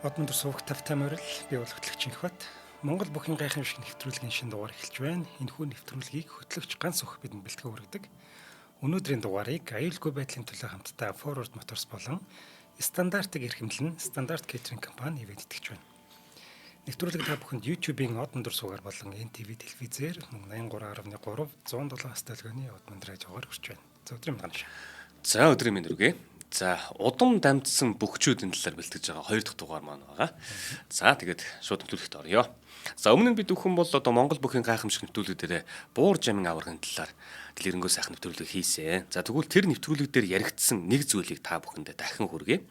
Одмонд сувг тавтай морил би бол хөтлөгч Инхбат. Монгол бүхэн гайхамшиг нэвтрүүлгийн шинэ дугаар эхэлж байна. Энэхүү нэвтрүүлгийг хөтлөгч ганц өх бидэнд бэлтгэн хүргэдэг. Өнөөдрийн дугаарыг аюулгүй байдлын төлөө хамтдаа Forward Motors болон Стандартыг эрхэмлэн Стандарт Catering компани ивэд итгэж байна. Нэвтрүүлэг та бүхэнд YouTube-ийн Од өндөр суугаар болон NTV телевизээр мөн 83.3 107 долгионы Од өндөр радиогоор хүрч байна. За өдрийн мэнд. За өдрийн мэнд хүргэе. За удам дамжсан бөхчүүдийн талаар бэлтгэж байгаа хоёр дахь дугаар маань байгаа. За тэгээд шууд нэвтрүүлэгт оръё. За өмнө нь бид бүхэн бол одоо Монгол бүхийн гайхамшиг нэвтрүүлэг дээр буур жамин аваргын талаар дэлгэрэнгүй сайхан нэвтрүүлэг хийсэн. За тэгвэл тэр нэвтрүүлэг дээр яригдсан нэг зүйлийг та бүхэндээ дахин хүргэе.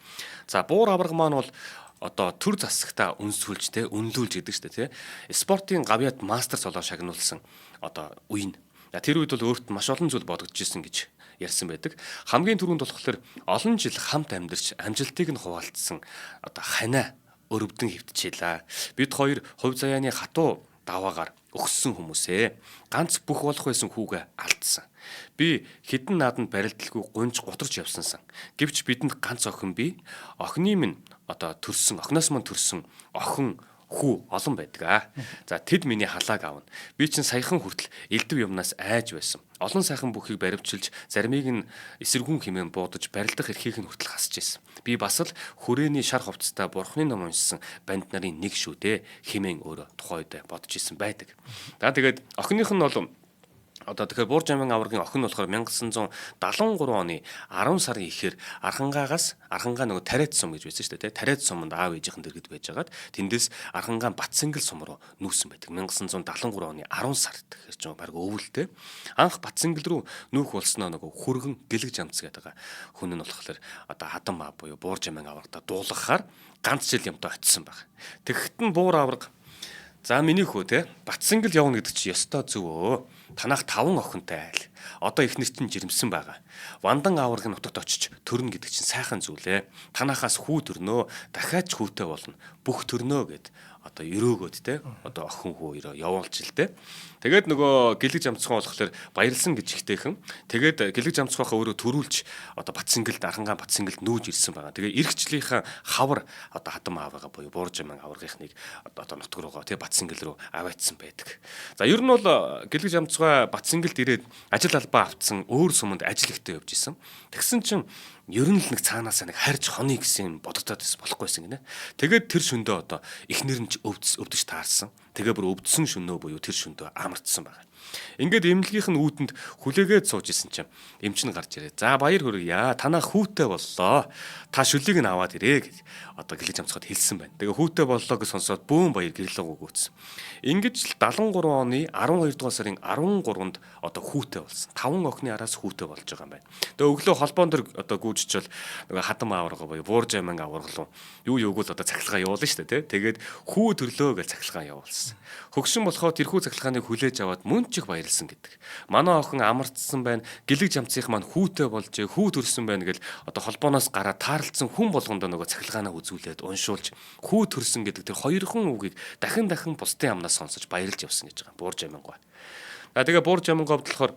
За буур аварга маань бол одоо төр засагтаа үнсүүлж те үнэлүүлж гэдэг шүү дээ те. Спортын гавьяат мастер цолоо шагнуулсан одоо үе нь. Тэр үед бол өөрт маш олон зүйл бодогдож исэн гэж ярьсан байдаг. Хамгийн түрүүнд болохоор олон жил хамт амьдарч амжилтыг нь хуваалцсан одоо ханаа өрөвдөн хөвтчихлээ. Бид хоёр хувь заяаны хатуу даваагаар өгссөн хүмүүсээ. Ганц бүх болох байсан хүүгээ алдсан. Би хідэн нааданд барилдалгүй гунж гутарч явсансан. Гэвч бидэнд ганц охин бий. Охины минь одоо төрсөн, охиноос мань төрсөн охин хүү олон байдаг аа. За тэд миний халааг авна. Би чинь саяхан хүртэл элдв юмнаас айж байсан. Олон сайхан бүхийг баривчилж, заримыг нь эсэргүүн хэмээн буудаж барилдах эрхийг нь хүртэл хасж ирсэн. Би бас л хүрээний шар хувцастай бурхны ном уншсан банд нарын нэг шүү дээ хэмээн өөрөө тухайн үед бодож исэн байдаг. За тэгээд охиных нь бол одоо тэгэхээр Буур жамын аваргын охин нь болохоор 1973 оны 10 сарын ихээр Архангаагаас Архангаа нөгөө Тариат сум гэж байсан шүү дээ, Тариат суманд аав ээжийнхэн дэргэд байжгаад тэндээс Архангаан Батсэнгэл сум руу нүүсэн байдаг. 1973 оны 10 сард тэгэхээр ч баг өвөлтэй. Анх Батсэнгэл рүү нүүх болсноо нөгөө хүргэн гэлэг жамц гэдэг хүн нь болохоор одоо хадам аа буюу Буур жамын аваргадаа дуулгахаар ганц жил юмтай очисон баг. Тэгэхэд нь Буур аварга за миний хөө те Батсэнгэл явна гэдэг чи ёстой зөв өө. Танах 5 охинтой айл. Одоо ихнэр чинь жирэмсэн байгаа. Вандан аваргын нутагт очиж төрнө гэдэг чинь сайхан зүйл ээ. Танахаас хүү төрнөө, дахиад ч хүүтэй болно. Бүх төрнөө гэд одоо өрөөгөөд те одоо охин хүү өрөө явуулж ил те. Тэгээд нөгөө гэлэг жамцхан болохоор баярлсан гэж ихтэйхэн. Тэгээд гэлэг жамцхаахаа өөрөө төрүүлж одоо Батсэнгэлд Архангаан Батсэнгэлд нүүж ирсэн байгаа. Тэгээ эрхчлийнхаа хавар одоо хадам аавыгаа буюу Буур жаман аваргынхныг одоо нутг руугаа тий Батсэнгэл рүү аваачсан байдаг. За ер нь бол гэлэг жамцгай Батсэнгэлд ирээд ажил албаа автсан өөр суманд ажил ихтэй явж исэн. Тэгсэн чинь ер нь л нэг цаанаасаа нэг харж хоны гэсэн юм бодогдоод байсан болохгүй байсан гинэ. Тэгээд тэр шөндөө одоо эхнэр нь ч өвдөж таарсан. Тэгээ бүр өвдсөн шөнөө буюу тэр шөндөө амарчсан байгаа. Ингээд эмнэлгийнх нь үүдэнд хүлээгээд сууж исэн чинь эмч нь гарч ирээ. За баяр хүргье. Танаа хүүтэй боллоо. Та шүлийг нь аваад ирээ гэж одоо гэлэж амцахад хэлсэн байна. Тэгээ хүүтэй боллоо гэж сонсоод бүүн баяр гэрлэг өгөөцсөн. Ингэж л 73 оны 12 дугаар сарын 13-нд одоо хүүтэй болсон. 5 охины араас хүүтэй болж байгаа юм байна. Тэгээ өглөө холбоон дээр одоо гүйжчихвэл нөгөө хадам аварга буюу буур жаман аваргалуу юу юуг л одоо цахилгаан явуулна шүү дээ, тэ. Тэгээд хүү төрлөө гэж цахилгаан явуулсан. Хөгшин болохоо тэрхүү цахилгааныг хүлээж аваад мөн ч их баярлсан гэдэг. Манай охин амарцсан байна. Гэлэг жамцынх маань хүүтэй болжээ, хүү төрсөн байна гэл одоо холбооноос гараад таарлцсан хүн болгондоо нөгөө цахилгаанаа үзүүлээд уншуулж хүү төрсөн гэдэг тэр хоёрхан үгийг дахин дахин бусдын амнаас сонсож баярлж явсан гэж байгаа. Буур жамангой. За тэгээ Буур жамангой болохоор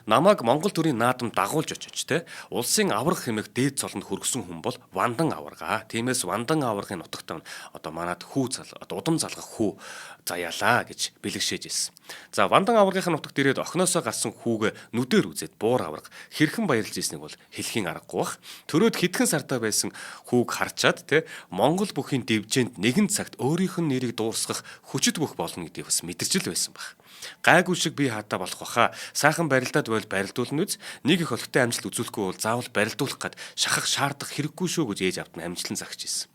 намайг Монгол төрийн наадам дагуулж очиж те улсын аврах хэмээх дээд цолонд хөргсөн хүн бол Вандан аварга. Тиймээс Вандан аваргын нутагт одоо манад хүү зал одоо удам залгах хүү заяалаа гэж бэлэгшээж ирсэн. За Вандан аваргын нутагт ирээд охиноосоо гарсан хүүгээ нүдээр үзээд буур аварга хэрхэн баярлж ирснийг бол хэлхийн аргагүй бах. Төрөөд хэдхэн сартаа байсан хүүг харчаад те Монгол бүхийн дэвжээнд нэгэн цагт өөрийнх нь нэрийг дуурсгах хүчит бүх болно гэдгийг бас мэдэрч л байсан баг. Гайгүй шиг би хатаа болох баха. Сайхан барилдаад байл барилдуулна үз. Нэг их олигтой амжилт үзүүлэхгүй бол заавал барилдуулах гад шахах шаардах хэрэггүй шүү гэж ээж авд нь амжилтан загч ирсэн.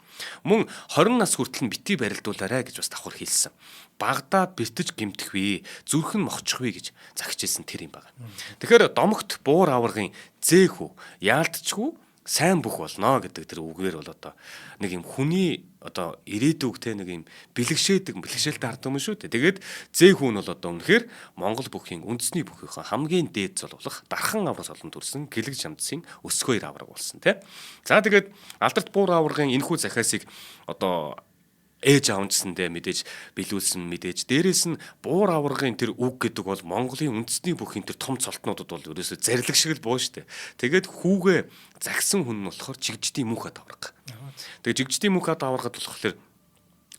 Мөн 20 нас хүртэл нь бити барилдуулаарай гэж бас давхар хэлсэн. Багада бэртэж гимтэх вэ, зүрх нь мохчих вэ гэж загч ирсэн тэр юм байна. Тэгэхээр домогт буур аваргын зээх үү, яалтчгүй сайн бүх болно гэдэг тэр үгээр бол одоо нэг юм хүний одоо ирээдүг те нэг юм бэлэгшээдэг бэлэгшээлтэй ард юм шүү дээ. Тэгээд зээх хүн бол одоо үнэхээр Монгол бүхийн үндэсний бүхийнхэн хамгийн дээд зол болох дархан авраг солон төрсэн гэлэг жамдсын өсгөөр авраг болсон те. За тэгээд алдарт буур аваргын энэхүү захиасыг одоо Ээж аав нь гэсэндээ мэдээж биелүүлсэн мэдээж дээрэс нь буур аваргын тэр үг гэдэг бол Монголын үндэсний бүхийн тэр том цолтнуудад бол ерөөсөө зарлиг шиг л буу штэ. Тэгээд хүүгээ загсан хүн нь болохоор жигждийн мөнх аварга. Тэгээд жигждийн мөнх аваргад болохоор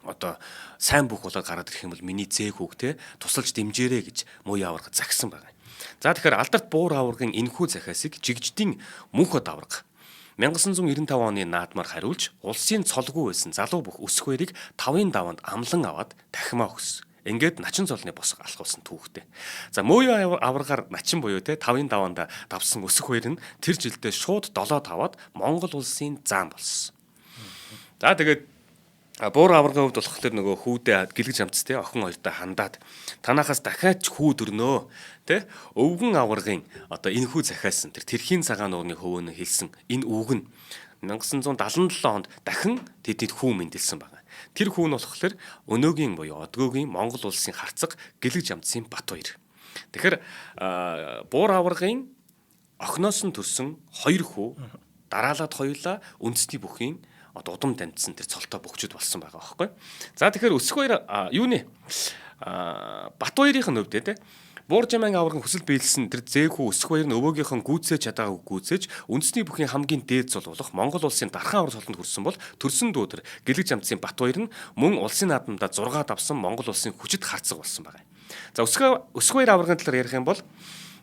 одоо сайн бүх болоод гараад ирэх юм бол миний зээх хүүг те тусалж дэмжээрэй гэж муу аварга загсан байгаа. За тэгэхээр алдарт буур аваргын энэхүү захиасыг жигждийн мөнх аварга 1995 оны наадмаар хариулж улсын цолгүй байсан залуу бүх өсөх баярыг 5-ын даваанд амлан аваад тахимаа өгсөн. Ингээд начин цолны босго алхуулсан түүхтэй. За мөөё аваргаар начин буюу те 5-ын даваанд давсан өсөх баяр нь тэр жилдээ шууд 7 таваад Монгол улсын заан болсон. За тэгээд буур аваргын хувьд болохоор нөгөө хүүдээ гэлгэж амц те охин хоёртой хандаад танахаас дахиад ч хүү дөрнөө те өвгөн аваргын одоо энэ хүү захиасан тэр тэрхийн цагаан нуурны хөвөөнө хэлсэн энэ үг нь 1977 онд дахин тэдэнд хүү мэндэлсэн байна. Тэр хүү нь болохоор өнөөгийн буюу одгоогийн Монгол улсын харцаг гэлгэж амцын Батбаяр. Тэгэхээр буур аваргын охиноос нь төрсэн хоёр хүү дараалаад хоёулаа үндэсний бүхийн одоо удам дамжсан тэр цолтой бөхчөд болсон байгаа байхгүй. За тэгэхээр өсөх баяр юуны Батбаярын хувьд те Буур жамайн аварган хүсэл биелсэн тэр зээх үү өсөх баяр нь өвөөгийнхэн гүйцээж чадаагүй гүйцээж үндэсний бүхийн хамгийн дээд цол болох Монгол улсын дархан авар цолонд хүрсэн бол төрсөн дүү тэр гэлэг жамцын Батбаяр нь мөн улсын наадамдаа 6 давсан Монгол улсын хүчит харцаг болсон байгаа. За өсөх баяр аваргын талаар ярих юм бол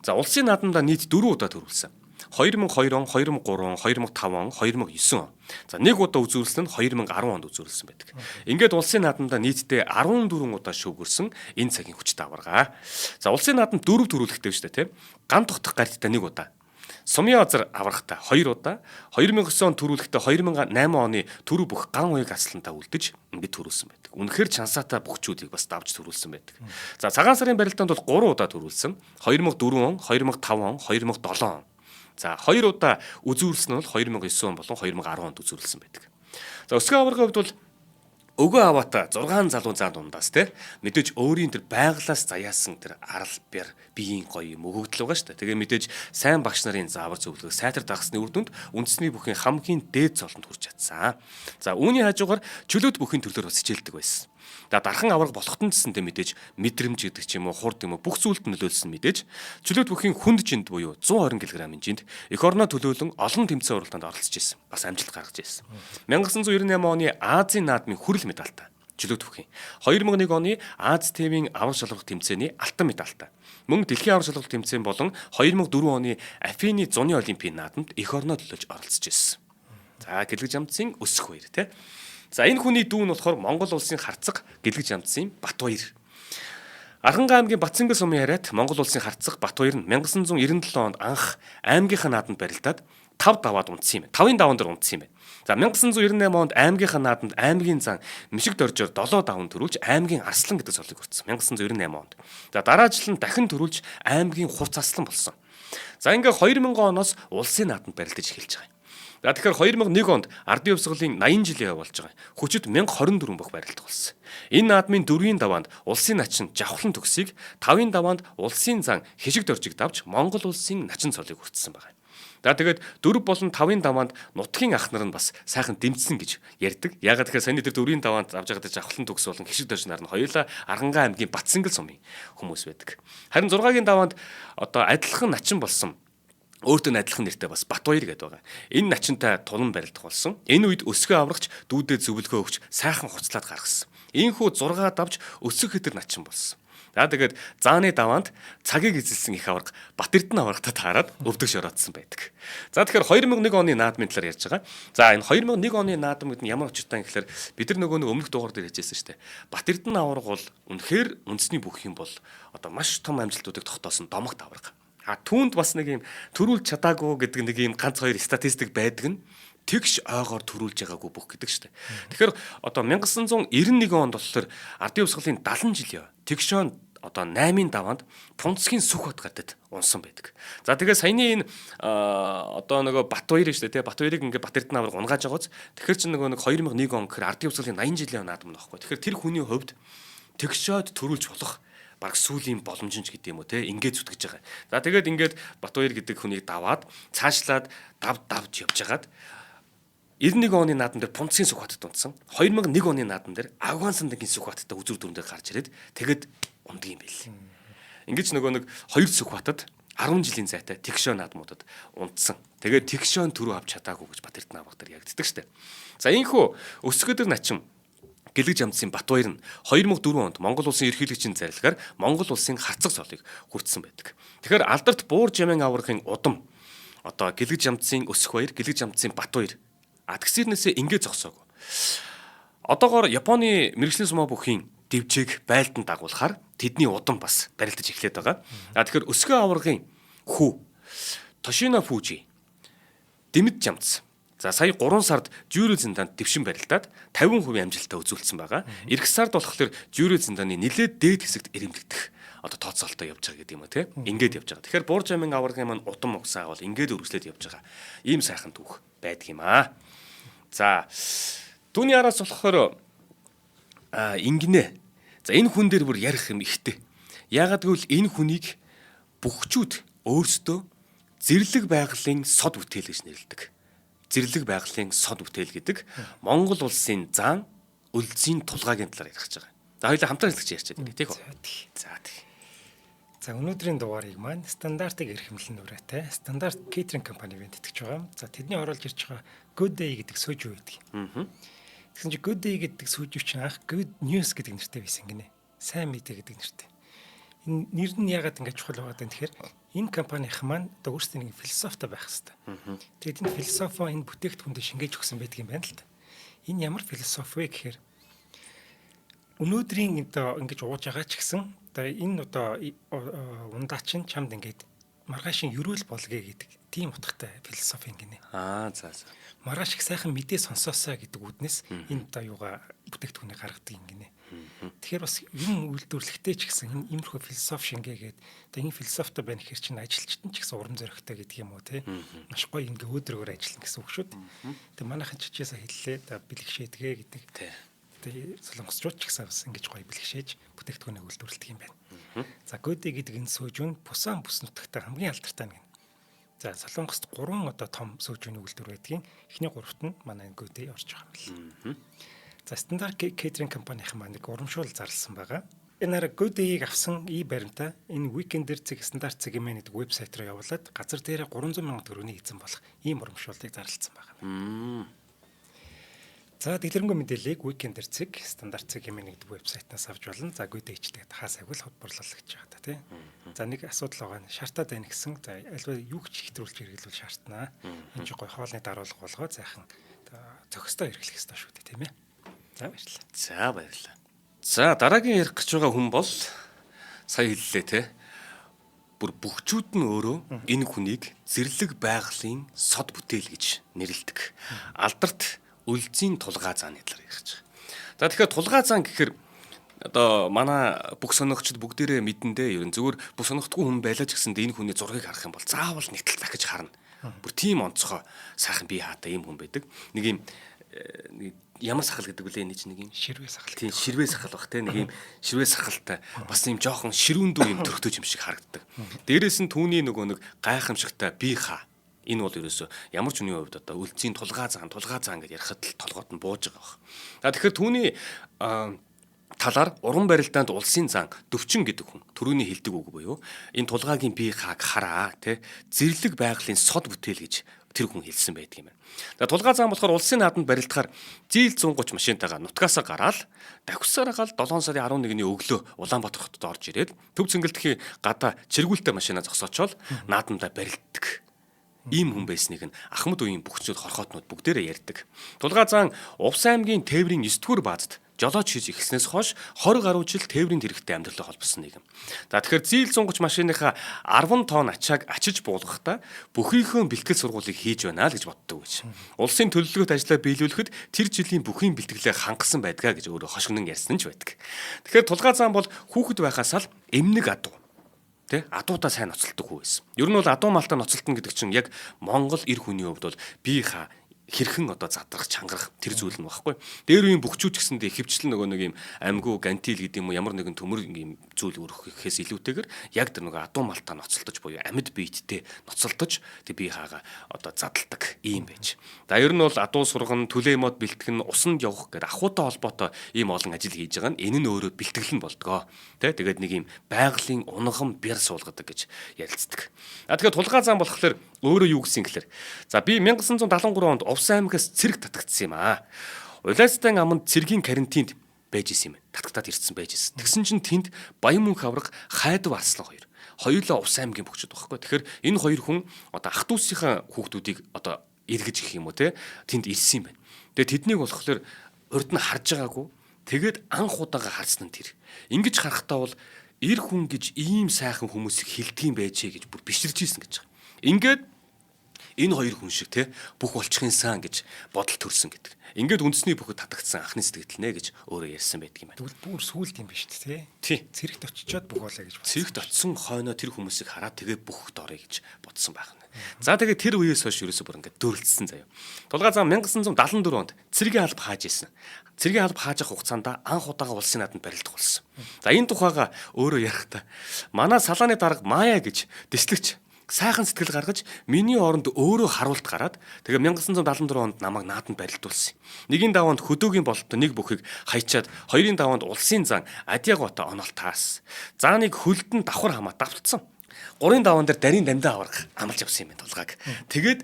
за улсын наадамдаа нийт 4 удаа төрүүлсэн. 2002 он, 2003 он, 2005 он, 2009 он. За нэг удаа үзүүлсэн нь 2010 онд үзүүлсэн байдаг. Ингээд улсын наадамдаа нийтдээ 14 удаа шүүгэрсэн энэ цагийн хүчит аварга. За улсын наадам 4 төрүүлэхтэй шүү дээ, тийм. Ган тогтох гарттай нэг удаа. Сумын азар аврахтай 2 удаа, 2009 он төрүүлэхдээ 2008 оны түрүү бүх ган уяг аслантаа үлдэж ингээд төрүүлсэн байдаг. Үнэхээр чансаатай бөхчүүдийг бас давж төрүүлсэн байдаг. За цагаан сарын барилдаанд бол 3 удаа төрүүлсэн. 2004 он, 2005 он, 2007 он. За 2 удаа үзүүрлсэн нь бол 2009 он болон 2010 онд үзүүрлсэн байдаг. За өсгөн аваргын хувьд бол өгөө аваата 6 залуу заа дундаас те мэдээж өөрийн тэр байглаас заяасан тэр арал бэр биеийн гоё юм өгөгдөл байгаа шүү дээ. Тэгээ мэдээж сайн багш нарын заавар зөвлөгөө сайтар дагсны үр дүнд үндэсний бүхийн хамгийн дээд цолонд хүрч чадсан. За үүний хажуугаар чөлөөт бүхийн төрлөөр бас хичээлдэг байсан. За дархан аварга болохтон гэсэнтэй мэдээж мэдрэмж гэдэг ч юм уу хурд юм уу бүх зүйлд нөлөөлсөн мэдээж чөлөөт бүхийн хүнд жинд буюу 120 кг-ын жинд эх орноо төлөөлөн олон тэмцээн уралдаанд оролцож ирсэн. Бас амжилт гаргаж ирсэн. 1998 оны Азийн наадмын хүрэл медальтай чөлөөт бүхийн. 2001 оны Аз ТV-ийн авар шалралт тэмцээний алтан медальтай. Мөн дэлхийн авар шалралт тэмцээн болон 2004 оны Афины зуны олимпийн наадамд эх орноо төлөөлж оролцож ирсэн. За гэлгэж амтсын өсөх баяр те. За энэ хүний дүү нь болохоор Монгол улсын харцаг гэлгэж амтсын Батбаяр. Архангай аймгийн Батсангэл сумын яриат Монгол улсын харцаг Батбаяр нь 1997 онд анх аймгийнхаа наадамд барилдаад 5 даваад унтсан юм. 5-ын даван дээр унтсан юм байна. За 1998 онд аймгийнхаа наадамд аймгийн зан мшиг доржоор 7 даван төрүүлж аймгийн арслан гэдэг цолыг хүртсэн. 1998 онд. За дараа жил нь дахин төрүүлж аймгийн хурц аслан болсон. За ингээ 2000 оноос улсын наадамд барилдаж эхэлж байгаа юм. За тэгэхээр 2001 онд ардын хувьсгалын 80 жилийн хувь болж байгаа. Хүчит 1024 бох барилдах болсон. Энэ наадмын 4-ийн даваанд улсын начин Жавхлан төгсийг, 5-ын даваанд улсын зан Хишиг доржиг давж Монгол улсын начин цолыг хүртсэн байгаа. За тэгээд 4 болон 5-ын даваанд нутгийн ах нар нь бас сайхан дэмжсэн гэж ярьдаг. Яагаад тэгэхээр саяны тэр 4-ийн даваанд авж байгаа Жавхлан төгс болон Хишиг дорж нар нь хоёулаа Архангай аймгийн Батсангэл сумын хүмүүс байдаг. Харин 6-гийн даваанд одоо адилхан начин болсон өөртөө нь адилхан нэртэй бас Батбаяр гэдэг байгаа. Энэ начинтай тулан барилдах болсон. Энэ үед өсгөө аврагч дүүдээ зөвлөгөө өгч сайхан хуцлаад гаргасан. Ийхүү 6 давж өсөх хэтэр начин болсон. За тэгээд зааны даваанд цагийг эзэлсэн их аварга Бат Эрдэнэ аваргатай таарад өвдөг шороотсон байдаг. За тэгэхээр 2001 оны наадмын талаар ярьж байгаа. За энэ 2001 оны наадам гэдэг нь ямар учиртай юм гэхээр бид нар нөгөө нэг өмнөх дугаар дээр ярьжсэн шүү дээ. Бат Эрдэнэ аварга бол үнэхээр үндэсний бүх юм бол одоо маш том амжилтуудыг тогтоосон домогт аварга. А түүнд бас нэг юм төрүүлж чадаагүй гэдэг нэг юм ганц хоёр статистик байдаг нь тэгш ойгоор төрүүлж байгаагүй бүх гэдэг шүү дээ. Тэгэхээр одоо 1991 онд болохоор ардын хувьсгалын 70 жилийн тэгш он одоо 8-ын даваанд Пунцгийн сүх бат гадад унсан байдаг. За тэгээ саяны энэ одоо нөгөө Батбаяр шүү дээ тий Батбаярыг ингээ Бат Эрдэнэ аварга унгааж байгааз тэгэхээр чинь нөгөө нэг 2001 он гэхээр ардын хувьсгалын 80 жилийн наадам нөхгүй. Тэгэхээр тэр хүний хувьд тэгшөөд төрүүлж болох баг сүүлийн боломж нь ч гэдэг юм уу те ингээд зүтгэж байгаа. За тэгээд ингээд Батбаяр гэдэг хүнийг даваад цаашлаад дав давж явж хагаад 91 оны наадам дээр Пунцгийн Сүхбаатад унтсан. 2001 оны наадам дээр Афган сандагийн Сүхбаатад үзүр дүрэн дээр гарч ирээд тэгэд ундгийн юм бэл. Ингэж нөгөө нэг хоёр Сүхбаатад 10 жилийн зайтай тэгшөө наадмуудад унтсан. Тэгээд тэгшөө түрүү авч чадаагүй гэж Бат Эрдэнэ авга дээр яригддаг штэ. За ийхүү өсгөдөр начин Гэлэг жамцын Батбаяр нь 2004 онд Монгол улсын ерөнхийлөгчийн зарилгаар Монгол улсын харцаг цолыг хүртсэн байдаг. Тэгэхээр алдарт буур жамын аваргын удам одоо Гэлэг жамцын өсөх баяр, Гэлэг жамцын Батбаяр атгсэрнээсээ ингэ зогсоогүй. Одоогоор Японы мэрэгжлийн сумаа бүхийн дэвжээг байлдан дагуулахаар тэдний удам бас барилдаж эхлээд байгаа. А тэгэхээр өсгөө аваргын хүү Тошино Фужи Дэмэд жамц. За сая 3 сард жюри зиндаанд дэвшин барилдаад 50% амжилттай үзүүлсэн байгаа. Ирэх сард болохоор жюри зиндааны нэлээд дээд хэсэгт ирэмлэгдэх одоо тооцоолтоо явж байгаа гэдэг юм уу те. Ингээд явж байгаа. Тэгэхээр буур жамын аваргын маань удам угсаа бол ингээд үргэлжлээд явж байгаа. Ийм сайхан түүх байдаг юм аа. За түүний араас болохоор ингэнэ. За энэ хүн дээр бүр ярих юм ихтэй. Яагаад гэвэл энэ хүнийг бүхчүүд өөрсдөө зэрлэг байгалийн сод бүтээл гэж нэрлэдэг. Зэрлэг байгалийн сод бүтээл гэдэг Монгол улсын зан өлзийн тулгаагийн талаар ярих гэж байгаа. За хоёулаа хамтран хэлж ярьчаад байна тийм үү? За тий. За өнөөдрийн дугаарыг маань стандартыг эрхэмлэн нүрээтэй стандарт кейтеринг компани бий тэтгэж байгаа. За тэдний оруулж ирж байгаа Good Day гэдэг сүүжүү байдаг. Тэгсэн чинь Good Day гэдэг сүүжүү чинь анх Good News гэдэг нэртэй байсан гинэ. Сайн мэдээ гэдэг нэртэй. Энэ нэр нь яагаад ингэж чухал байгаа юм тэгэхээр энэ компанийн маань одоо өөрсдийн нэг философитой байх хэрэгтэй. Тэгээд энэ философо энэ бүтээгдэхүүндээ шингээж өгсөн байдаг юм байна л да. Энэ ямар философи вэ гэхээр өнөөдрийн одоо ингэж ууж байгаа ч гэсэн одоо энэ одоо ундаа чинь чамд ингээд маргаашин ерөөл болгоё гэдэг тийм утгатай философи ингэнэ. Аа за за. Маргааш их сайхан мэдээ сонсоосаа гэдэг үүднээс энэ одоо юугаа бүтээгдэхүүнийг гаргадаг юм гинэ. Тэгэхээр бас юм үйлдвэрлэхдээ ч гэсэн энэ иймэрхүү философи шингээгээд одоо энэ философитой байна гэхэр чинь ажилчид нь ч гэсэн урам зоригтой гэдэг юм уу те. Маш гоё ингээ өөдрөгөр ажиллана гэсэн үг шүү дээ. Тэгээ манайхан ч хичээсээ хэллээ бэлгшээдгээ гэдэг. Тэгээ солонгосчууд ч гэсэн бас ингэж гоё бэлгшээж бүтээгдэхүүнийг үйлдвэрлэдэг юм байна. За Годи гэдэг энэ сүүжүүн Пусан бүс нутагт хамгийн алдартай нэг. За Солонгост 3 одоо том сүүжүүний үйлдвэр байдгийн. Эхний гуравт нь манай Годи орж байгаа юм байна. За стандарт кейтеринг компанийн маань нэг урамшуул зарласан байгаа. Энэ араа Годи-ийг авсан и баримтаа энэ Weekender цэг стандарт цэг юм гэдэг вебсайт руу явуулаад газар дээрээ 300 сая төгрөгийн эзэн болох ийм урамшууллыг зарласан байгаа. За дэлгэрэнгүй мэдээллийг Weekender цэг стандарт цэг хэмээн гэдэг вебсайтнаас авч болно. За Good H-тэй хаа сайгүй л борлуулагч байгаа та тий. За нэг асуудал байгаа нь шартаад байна гэсэн. За альва юу ч хэтрүүлж хэрэглүүл шаартнаа. Энэ ч гой хоолны даруулга болгоо зайхан зохистой хэрэглэх ёстой шүү дээ тийм ээ. За баярлалаа. За баярлалаа. За дараагийн ярих гэж байгаа хүн бол сая хэллээ те. Бүр бүхчүүд нь өөрөө энэ хүнийг зэрлэг байгалийн сод бүтээл гэж нэрлэдэг. Алдарт өлзийн тулгаа зааны талаар ярих гэж байгаа. За тэгэхээр тулгаа зан гэхээр одоо манай бүх соногчд бүгдээрээ мэдэндээ ер нь зөвхөн бүх сонохдгүй хүн байлаа ч гэсэнд энэ хүний зургийг харах юм бол заавал нэгтэл дахиж харна. Бүр тийм онцгой сайхан бие хаатай ийм хүн байдаг. Нэг ийм нэг ямар сахал гэдэг вүлээ энэ чинь нэг юм ширвээ сахал. Тийм ширвээ сахал бах те нэг ийм ширвээ сахалтай бас ийм жоохон ширүүндүү ийм төрхтөж юм шиг харагддаг. Дээрээс нь түүний нөгөө нэг гайхамшигтай бие хаа. Энэ бол ерөөсөө ямар ч хүний хувьд одоо өлзийн тулгаа зан тулгаа зан гэж ярихад л толгойд нь бууж байгаа баг. За тэгэхээр түүний талаар уран барилдаанд улсын зан Дөвчин гэдэг хүн төрөүний хэлдэг үг буюу энэ тулгаагийн бие хааг хараа тэ зэрлэг байгалийн сод бүтээл гэж тэр хүн хэлсэн байдаг юм байна. За тулгаа зан болохоор улсын нааданд барилдахаар зийл 130 машинтайгаа нутгаасаа гараал давхсаар гал 7 сарын 11-ний өглөө Улаанбаатар хотод орж ирээд төв цэнгэлдэхийн гадаа чиргүүлтэй машина зогсоочоол наадамдаа барилддаг. Ийм хүн байсныг нь Ахмад үеийн бүхчүүд хорхоотнууд бүгдээрээ ярьдаг. Тулгаа зан Увс аймгийн Тээврийн 9-р баазад жолооч хийж эхэлснээс хойш 20 гаруй жил тээврийн тэрэгтэй амьдралаа холбосон нийгэм. За тэгэхээр зийл 130 машиныхаа 10 тонн ачааг ачиж буулгахдаа бүхийнхөө бэлтгэл сургуулийг хийж байна л гэж боддог гэж. Улсын төлөвлөгөөт ажлаа биелүүлэхэд тэр жилийн бүхийн бэлтгэлээ хангасан байдгаа гэж өөрөө хошигнон ярьсан ч байдаг. Тэгэхээр тулгаа зан бол хүүхэд байхаас л эмнэг адуу. Тэ адуудаа сайн ноцолдог хүү байсан. Ер нь бол адуу малтаа ноцолтно гэдэг чинь яг Монгол эр хүний хувьд бол бие хаа Хэрхэн одоо задрах, чангарах тэр зүйл нь багхгүй. Дээр үеийн бөхчүүд гэсэндээ ихэвчлэн нөгөө нэг юм амьгу, гантил гэдэг юм уу ямар нэгэн төмөр юм зүйл өргөхөөс илүүтэйгээр яг тэр нөгөө адуу малтаа ноцолдож буюу амьд биеттэй ноцолдож тэг бие хаагаа одоо задалдаг ийм байж. За ер нь бол адуу сурган, түлээ мод бэлтгэн, усанд явах гэдэг ахуйтай холбоотой ийм олон ажил хийж байгаа нь энэ нь өөрөө бэлтгэл нь болдгоо. Тэ тэгээд нэг ийм байгалийн унган бяр суулгадаг гэж ярилцдаг. А тэгэхээр тулгаа зам болохоор өөрөө юу гэсэн гэхээр за би 1973 онд Увс аймагаас цэрэг татагдсан юм аа. Улайстай аманд цэргийн карантинд байж исэн юм. Татагтаад ирсэн байж исэн. Тэгсэн чинь тэнд Баян мөнх авраг Хайдав Арслан хоёр. Хоёулаа Увс аймгийн бөхчүүд байхгүй. Тэгэхээр энэ хоёр хүн одоо ах дүүсийнхаа хүүхдүүдийг одоо эргэж гэх юм уу те тэнд ирсэн юм байна. Тэгээ тэднийг болохоор урд нь харж байгаагүй. Тэгээд анх удаага харсан нь тэр. Ингэж харахтаа бол эр хүн гэж ийм сайхан хүмүүсийг хилдэг юм байжээ гэж бүр биширж исэн гэж байгаа. Ингээд энэ хоёр хүн шиг те бүх болчихын сан гэж бодол төрсөн гэдэг. Ингээд үндэсний бүхэд татагдсан анхны сэтгэл нэ гэж өөрөө ярьсан байдаг юм байна. Тэгвэл бүр сүулт юм биш үү те? Цэрэгт очичоод бүх болоо гэж бодсон. Цэрэгт очисон хойноо тэр хүмүүсийг хараад тэгээ бүхд орё гэж бодсон байх нь. За тэгээ тэр үеэс хойш ерөөсөө бүр ингээд дөрөлдсөн заяа. Тулгаа зам 1974 онд цэргийн алба хааж исэн. Цэргийн алба хааж явах хугацаанд анх удаага улсын наадамд барилдах болсон. За энэ тухайга өөрөө ярихдаа манай салааны дарга Мая гэж дэслэгч сайхан сэтгэл гаргаж миний оронд өөрөө харуулт гараад тэгээ 1974 онд намайг нааданд барилдуулсан. Нэгийн даваанд хөдөөгийн бололтой нэг бүхийг хайчаад хоёрын даваанд улсын зан Адиаготой онол таас. Зааныг хөлдөн давхар хамаа давталцсан. Гурын даваан дээр дарийн дамдаа аварга амлаж явсан юм байна тулгааг. Тэгээд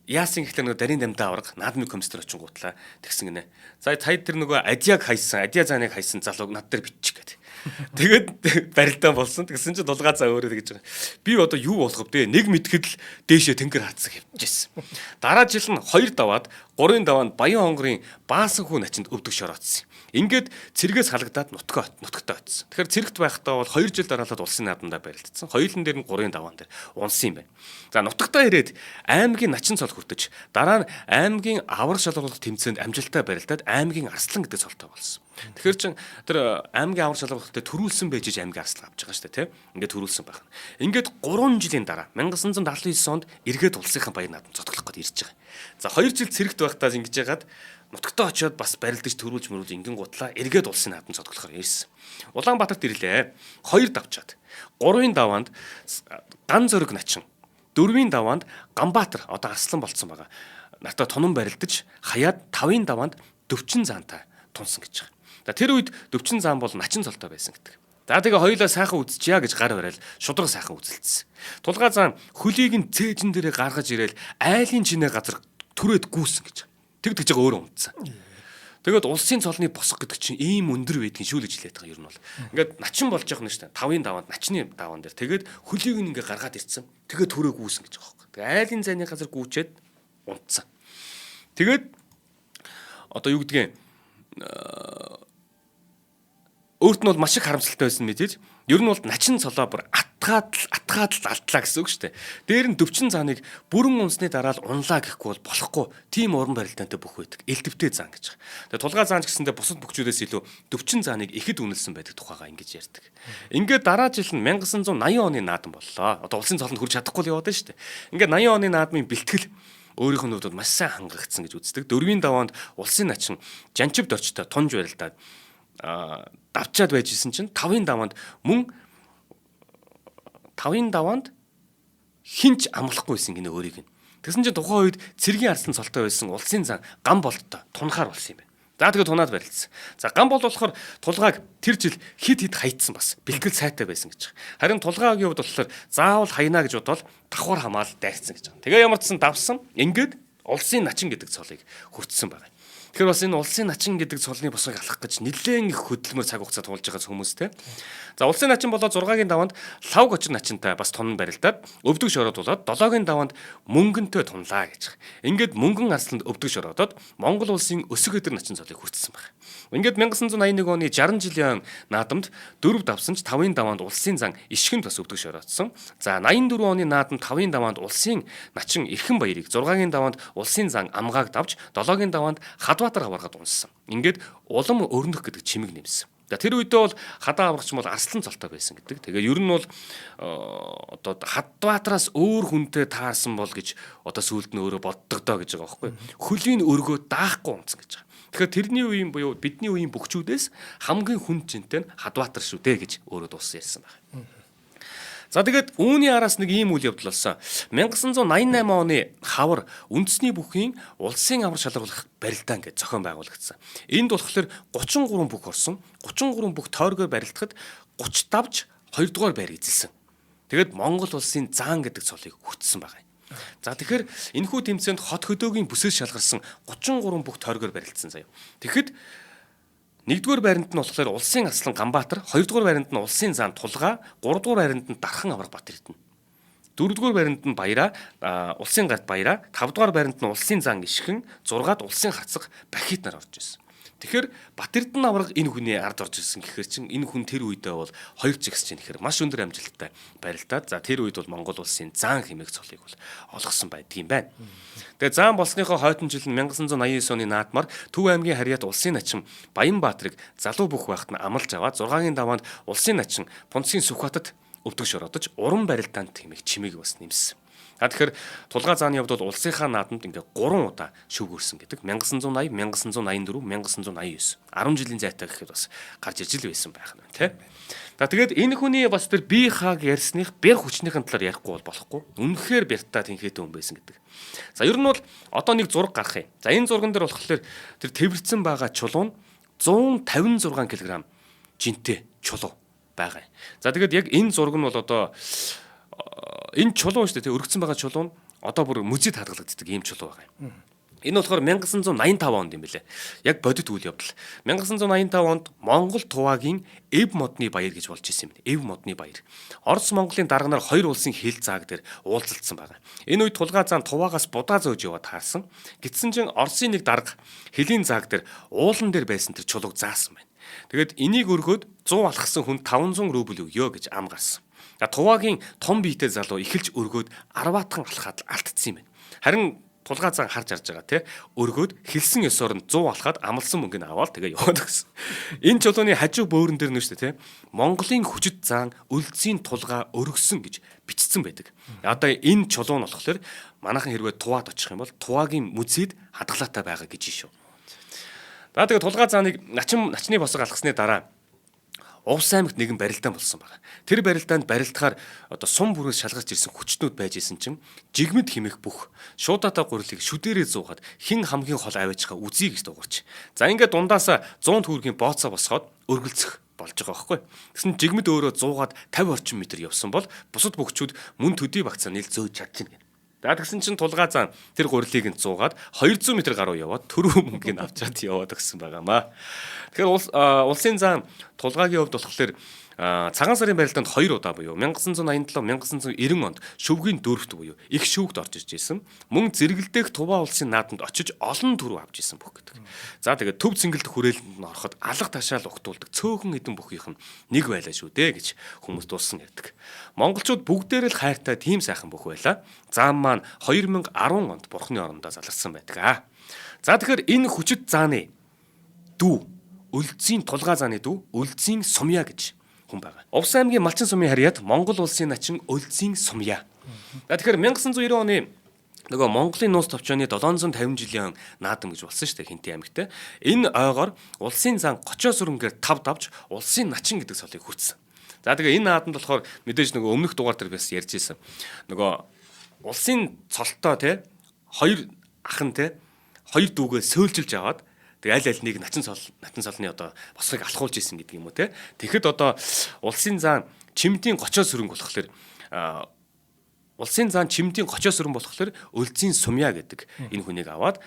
яасан гэхлээр нөгөө дарийн дамдаа аварга наадмын комиссар очингуутлаа тэгсэн гинэ. За таяд тэр нөгөө Адиаг хайсан, Адиа зааныг хайсан залууг над дээр бичих гээд. Тэгээд барилдаан болсон. Тэгсэн чинь дулгаа заа өөрөө тэгэж байгаа. Би одоо юу болох вэ? Нэг мэдхэд л дээшээ тэнгэр хатсаг хөвжсэн. Дараа жил нь 2 даваад 3 даваанд Баян хонгорын баасан хүү начинд өвдөг шороотсон. Ингээд цэргээс халагдаад нутагтай очсон. Тэгэхээр цэрэгт байхдаа бол 2 жил дараалал улсын наадамдаа барилдсан. Хоёулын дээр нь 3 даваан дээр унсан юм байна. За нутагтаа ирээд аймгийн начин цол хүртэж дараа нь аймгийн авраг шалгаруулах тэмцээнд амжилттай барилдаад аймгийн арслан гэдэг цолтой болсон. Тэгэхээр чин тэр аймгийн авраг шалгаруулалтад төрүүлсэн байж иж аймгийн арслан авч байгаа шүү дээ, тийм. Ингээд төрүүлсэн байх нь. Ингээд 3 жилийн дараа 1979 онд эргээд улсынхаа баяр наадам цотглох гээд ирж байгаа. За 2 жил цэрэгт байхдаа ингэж яагаад нутагтаа очиод бас барилдаж төрүүлж мөрүүлж ингэн гутлаа эргээд улсын наадам цотглохоор ирсэн. Улаанбаатарт ирлээ. 2 давчаад 3-ын даваанд ган зөрөг начин, 4-ийн даваанд Ганбаатар одоо арслан болцсон байгаа. Нартай тунан барилдаж хаяад 5-ын даваанд Дөвчин заантай тунсан гэж байгаа. За тэр үед Дөвчин заан бол начин цолтой байсан гэдэг. За тэгээ хоёулаа сайхан үзчихье гэж гар барайл шудраг сайхан үзэлцсэн. Тулгаа заан хөлийг нь цээжин дээрээ гаргаж ирээл айлын чинээ газар түрээд гүйсэн гэж. Тэг тэгж байгаа өөрөө унтсан. Тэгээд улсын цолны босго гэдэг чинь ийм өндөр байдгийг шүү л гэж хэлээд байгаа юм бол. Ингээд начин болж явах нь шүү дээ. 5-ын даваанд начны даваан дээр тэгээд хөлийг нь ингээ гаргаад ирсэн. Тэгээд түрээ гүйсэн гэж байгаа байхгүй. Тэгээд айлын зайны газар гүйчээд унтсан. Тэгээд одоо юу гэдгийг өөрт нь бол маш их харамсалтай байсан мэдээж. Ер нь бол начин цолоо бүр атгаад л алдлаа гэсэн үг шүү дээ. Дээр нь Дөвчин зааныг бүрэн унсны дараа л унлаа гэхгүй бол болохгүй. Тийм уран барилдаантай бүх байдаг. Элдвтэй заан гэж байгаа. Тэгээ тулгаа заан ч гэсэндээ бусад бөхчүүдээс илүү Дөвчин зааныг ихэд үнэлсэн байдаг тухайгаа ингэж ярьдаг. Ингээд дараа жил нь 1980 оны наадам боллоо. Одоо улсын цолонд хүрч чадахгүй л яваад байна шүү дээ. Ингээд 80 оны наадмын бэлтгэл өөрийнх нь хувьд маш сайн хангагдсан гэж үздэг. Дөрвийн даваанд улсын начин Жанчив дорчтой тунж барилдаад давчаад байж исэн чинь 5-ын даваанд мөн 5-ын даваанд хинч амлахгүй байсан гинэ өөрийг нь. Тэгсэн чинь тухайн үед цэргийн арслан цолтой байсан улсын зан гам болттой тунхаар болсон юм байна. За тэгээ тунаад барилцсан. За гам бол болохоор тулгааг тэр жил хит хит хаятсан бас. Бэлтгэл сайтай байсан гэж. Харин тулгаагийн хувьд болохоор заавал хаяна гэж бодвол давхар хамаал дайрцсан гэж байгаа. Тэгээ ямар ч сан давсан. Ингээд улсын начин гэдэг цолыг хүртсэн байгаа. Тэгэхээр бас энэ улсын начин гэдэг цолны босгыг алах гэж нэлээд их хөдөлмөр цаг хугацаа туулж байгаа хүмүүстэй. За улсын начин болоо 6-гийн даваанд лавг очин начинтай бас тунан барилдаад өвдөг шороод болоод 7-гийн даваанд мөнгөнтэй тунлаа гэж. Ингээд мөнгөн арсланд өвдөг шороодод Монгол улсын өсөг өдр начин цолыг хүртсэн байна. Ингээд 1981 оны 60 жилийн наадамд 4 давсан ч 5-ын даваанд улсын зан ишгэнд бас өвдөг шороодсон. За 84 оны наадамд 5-ын даваанд улсын начин Эрхэн баярыг 6-гийн даваанд улсын зан амгааг давж 7-гийн даваанд Хадбаатар аваргад унссан. Ингээд улам өрнөх гэдэг чимэг нэмсэн. За тэр үедээ бол хадаа аврагч бол арслан цолтой байсан гэдэг. Тэгээ ер нь бол одоо Хадбаатараас өөр хүнтэй таарсан бол гэж одоо сүүлд нь өөрөө боддог доо гэж байгаа байхгүй. Хөлийн өргөө даахгүй унтсан гэж байгаа. Тэгэхээр тэрний үеийн буюу бидний үеийн бөхчүүдээс хамгийн хүнд жинтэй нь Хадбаатар шүү дээ гэж өөрөө дууссан ярьсан байна. За тэгээд үүний араас нэг ийм үйл явдал болсон. 1988 оны хавар үндэсний бүхийн улсын авар шалгаруулах барилдаан гэж зохион байгуулагдсан. Энд болохоор 33 бүх орсон. 33 бүх тойргоор барилдахад 30 давж 2 дугаар байр эзэлсэн. Тэгээд Монгол улсын заан гэдэг цолыг хүртсэн байгаа юм. За тэгэхээр энэхүү тэмцээнд хот хөдөөгийн бүсээс шалгарсан 33 бүх тойргоор барилдсан заяа. Тэгэхэд нэгдүгээр байранд нь болохоор улсын аслан Ганбаатар, хоёрдугаар байранд нь улсын заан Тулгаа, гуравдугаар байранд нь Дархан авраг Бат Эрдэнэ. Дөрөвдүгээр байранд нь Баяраа, улсын гарт Баяраа, тавдугаар байранд нь улсын заан Ишхэн, зургаад улсын харцаг Бахит нар орж ирсэн. Тэгэхээр Бат Эрдэнэ авраг энэ хүний ард орж ирсэн гэхээр чин энэ хүн тэр үедээ бол хоёр чигс чинь гэхээр маш өндөр амжилттай барилдаад за тэр үед бол Монгол улсын заан хэмээх цолыг бол олгосон байдгийм байна. Тэгээ заан болсныхоо хойтон жил нь 1989 оны наадмаар Төв аймгийн харьяат улсын начин Баянбаатрыг залуу бүх байхад нь амлаж аваад 6-гийн даваанд улсын начин Пунцгийн Сүхбаатад өвдөг шородож уран барилдаанд хэмээх чимээг бас нэмсэн. А тэгэхээр тулгаа зааны хувьд бол улсынхаа наадамд ингээ 3 удаа шүүгөрсөн гэдэг. 1980, 1984, 1989. 10 жилийн зайтай гэхэд бас гарч ижил байсан байх нь тий. За тэгээд энэ хүний бас тэр бие хааг ярьсных бэр хүчнийхэн талаар ярихгүй бол болохгүй. Үнэхээр бяртаа тэнхээтэй хүн байсан гэдэг. За ер нь бол одоо нэг зураг гарах юм. За энэ зурган дээр болохоор тэр тэвэрсэн байгаа чулуу нь 156 кг жинтэй чулуу байгаа юм. За тэгээд яг энэ зураг нь бол одоо энэ чулуу шүү дээ, өргөцсөн байгаа чулуу нь одоо бүр музейд хадгалагддаг ийм чулуу байгаа юм. Энэ болохоор 1985 онд юм бэлээ. Яг бодит үйл явдал. 1985 онд Монгол Тувагийн Эв модны баяр гэж болж исэн юм. Эв модны баяр. Орос Монголын дарга нар хоёр улсын хил зааг дээр уулзалцсан байгаа. Энэ үед Тулгаа заан Туваагаас будаа зөөж яваад таарсан. Гэтсэн чинь Оросын нэг дарга хөлийн зааг дээр уулан дээр байсан тэр чулууг заасан байна. Тэгээд энийг өргөөд 100 алхсан хүн 500 рубль өгье гэж ам гарсан. Тувагийн том биетэй залуу эхэлж өргөөд 10-аатхан алхаад алдсан юм байна. Харин тулгаа зан харж харж байгаа тий өргөөд хэлсэн ёсоор нь 100 алхаад амлсан мөнгө нь аваад тэгээ яваад гэсэн. Энэ чулууны хажуу бөөрөн дээр нь шүү дээ тий Монголын хүчит зан өлзийн тулгаа өргөсөн гэж бичсэн байдаг. Одоо энэ чулуу нь болохоор манайхан хэрвээ туваад очих юм бол тувагийн музейд хадгалаатай байгаа гэж шүү. За тэгээ тулгаа зааныг начин начны босго алгасны дараа Увс аймагт нэгэн барилдаан болсон байна. Тэр барилдаанд барилдахаар одоо сум бүрээс шалгарч ирсэн хүчнүүд байж исэн чинь жигмэд химэх бүх шуудатай гурилыг шүдэрээ зуугаад хин хамгийн хол аваачихаа үзье гэж дуугарч. За ингээд дундаасаа 100 төгрөгийн бооцоо босгоод өргөлцөх болж байгаа байхгүй. Тэгсэн жигмэд өөрөө зуугаад 50 орчим метр явсан бол бусад бөхчүүд мөн төдий багцаа нийл зөөж чадчихна гэнэ. За тэгсэн чинь тулгаа зан тэр гурилыг нь зуугаад 200 м гаруй яваад төрөв мөнгийг авчаад яваад өгсөн байгаамаа. Тэгэхээр улсын зан тулгаагийн хувьд болохоор цагаан сарын барилдаанд 2 удаа буюу 1987 1990 онд шөвгийн дөрөвт буюу их шүүгт орж иж исэн. Мөн зэрэгэлдэх Туваа улсын наадамд очиж олон түрүү авч исэн бүх гэдэг. За тэгээд төв цэнгэлд хүрээлэнд нь ороход алга ташаал угтуулдаг цөөхөн эдэн бүхийнх нь нэг байлаа шүү дээ гэж хүмүүс дуулсан гэдэг. Монголчууд бүгдээр л хайртай тийм сайхан бүх байлаа. Заан маань 2010 онд бурхны орондоо заларсан байдаг аа. За тэгэхээр энэ хүчит зааны дүү өлзийн тулгаа зааны дүү өлзийн сумья гэж хүн байгаа. Увс аймгийн Малчин сумын харьяат Монгол улсын начин Өлзийн сумья. За тэгэхээр 1990 оны нөгөө Монголын нууц товчооны 750 жилийн наадам гэж болсон шүү дээ Хинти аймагт. Энэ ойгоор улсын зан 30-оос өрнгээр 5 давж улсын начин гэдэг цолыг хүртсэн. За тэгээ энэ наадамд болохоор мэдээж нөгөө өмнөх дугаар дээр бас ярьж ирсэн. Нөгөө улсын цолтой те хоёр ах нь те хоёр дүүгээ сөөлжилж аваад тэгээ аль аль нэг начин цол начин цолны одоо босхыг алхуулж исэн гэдэг юм уу те. Тэгэхэд одоо улсын зан чимдийн 30-оос өрнг болохоор улсын зан чимдийн 30-оос өрн болохоор өлзийн сумья гэдэг энэ хүнийг аваад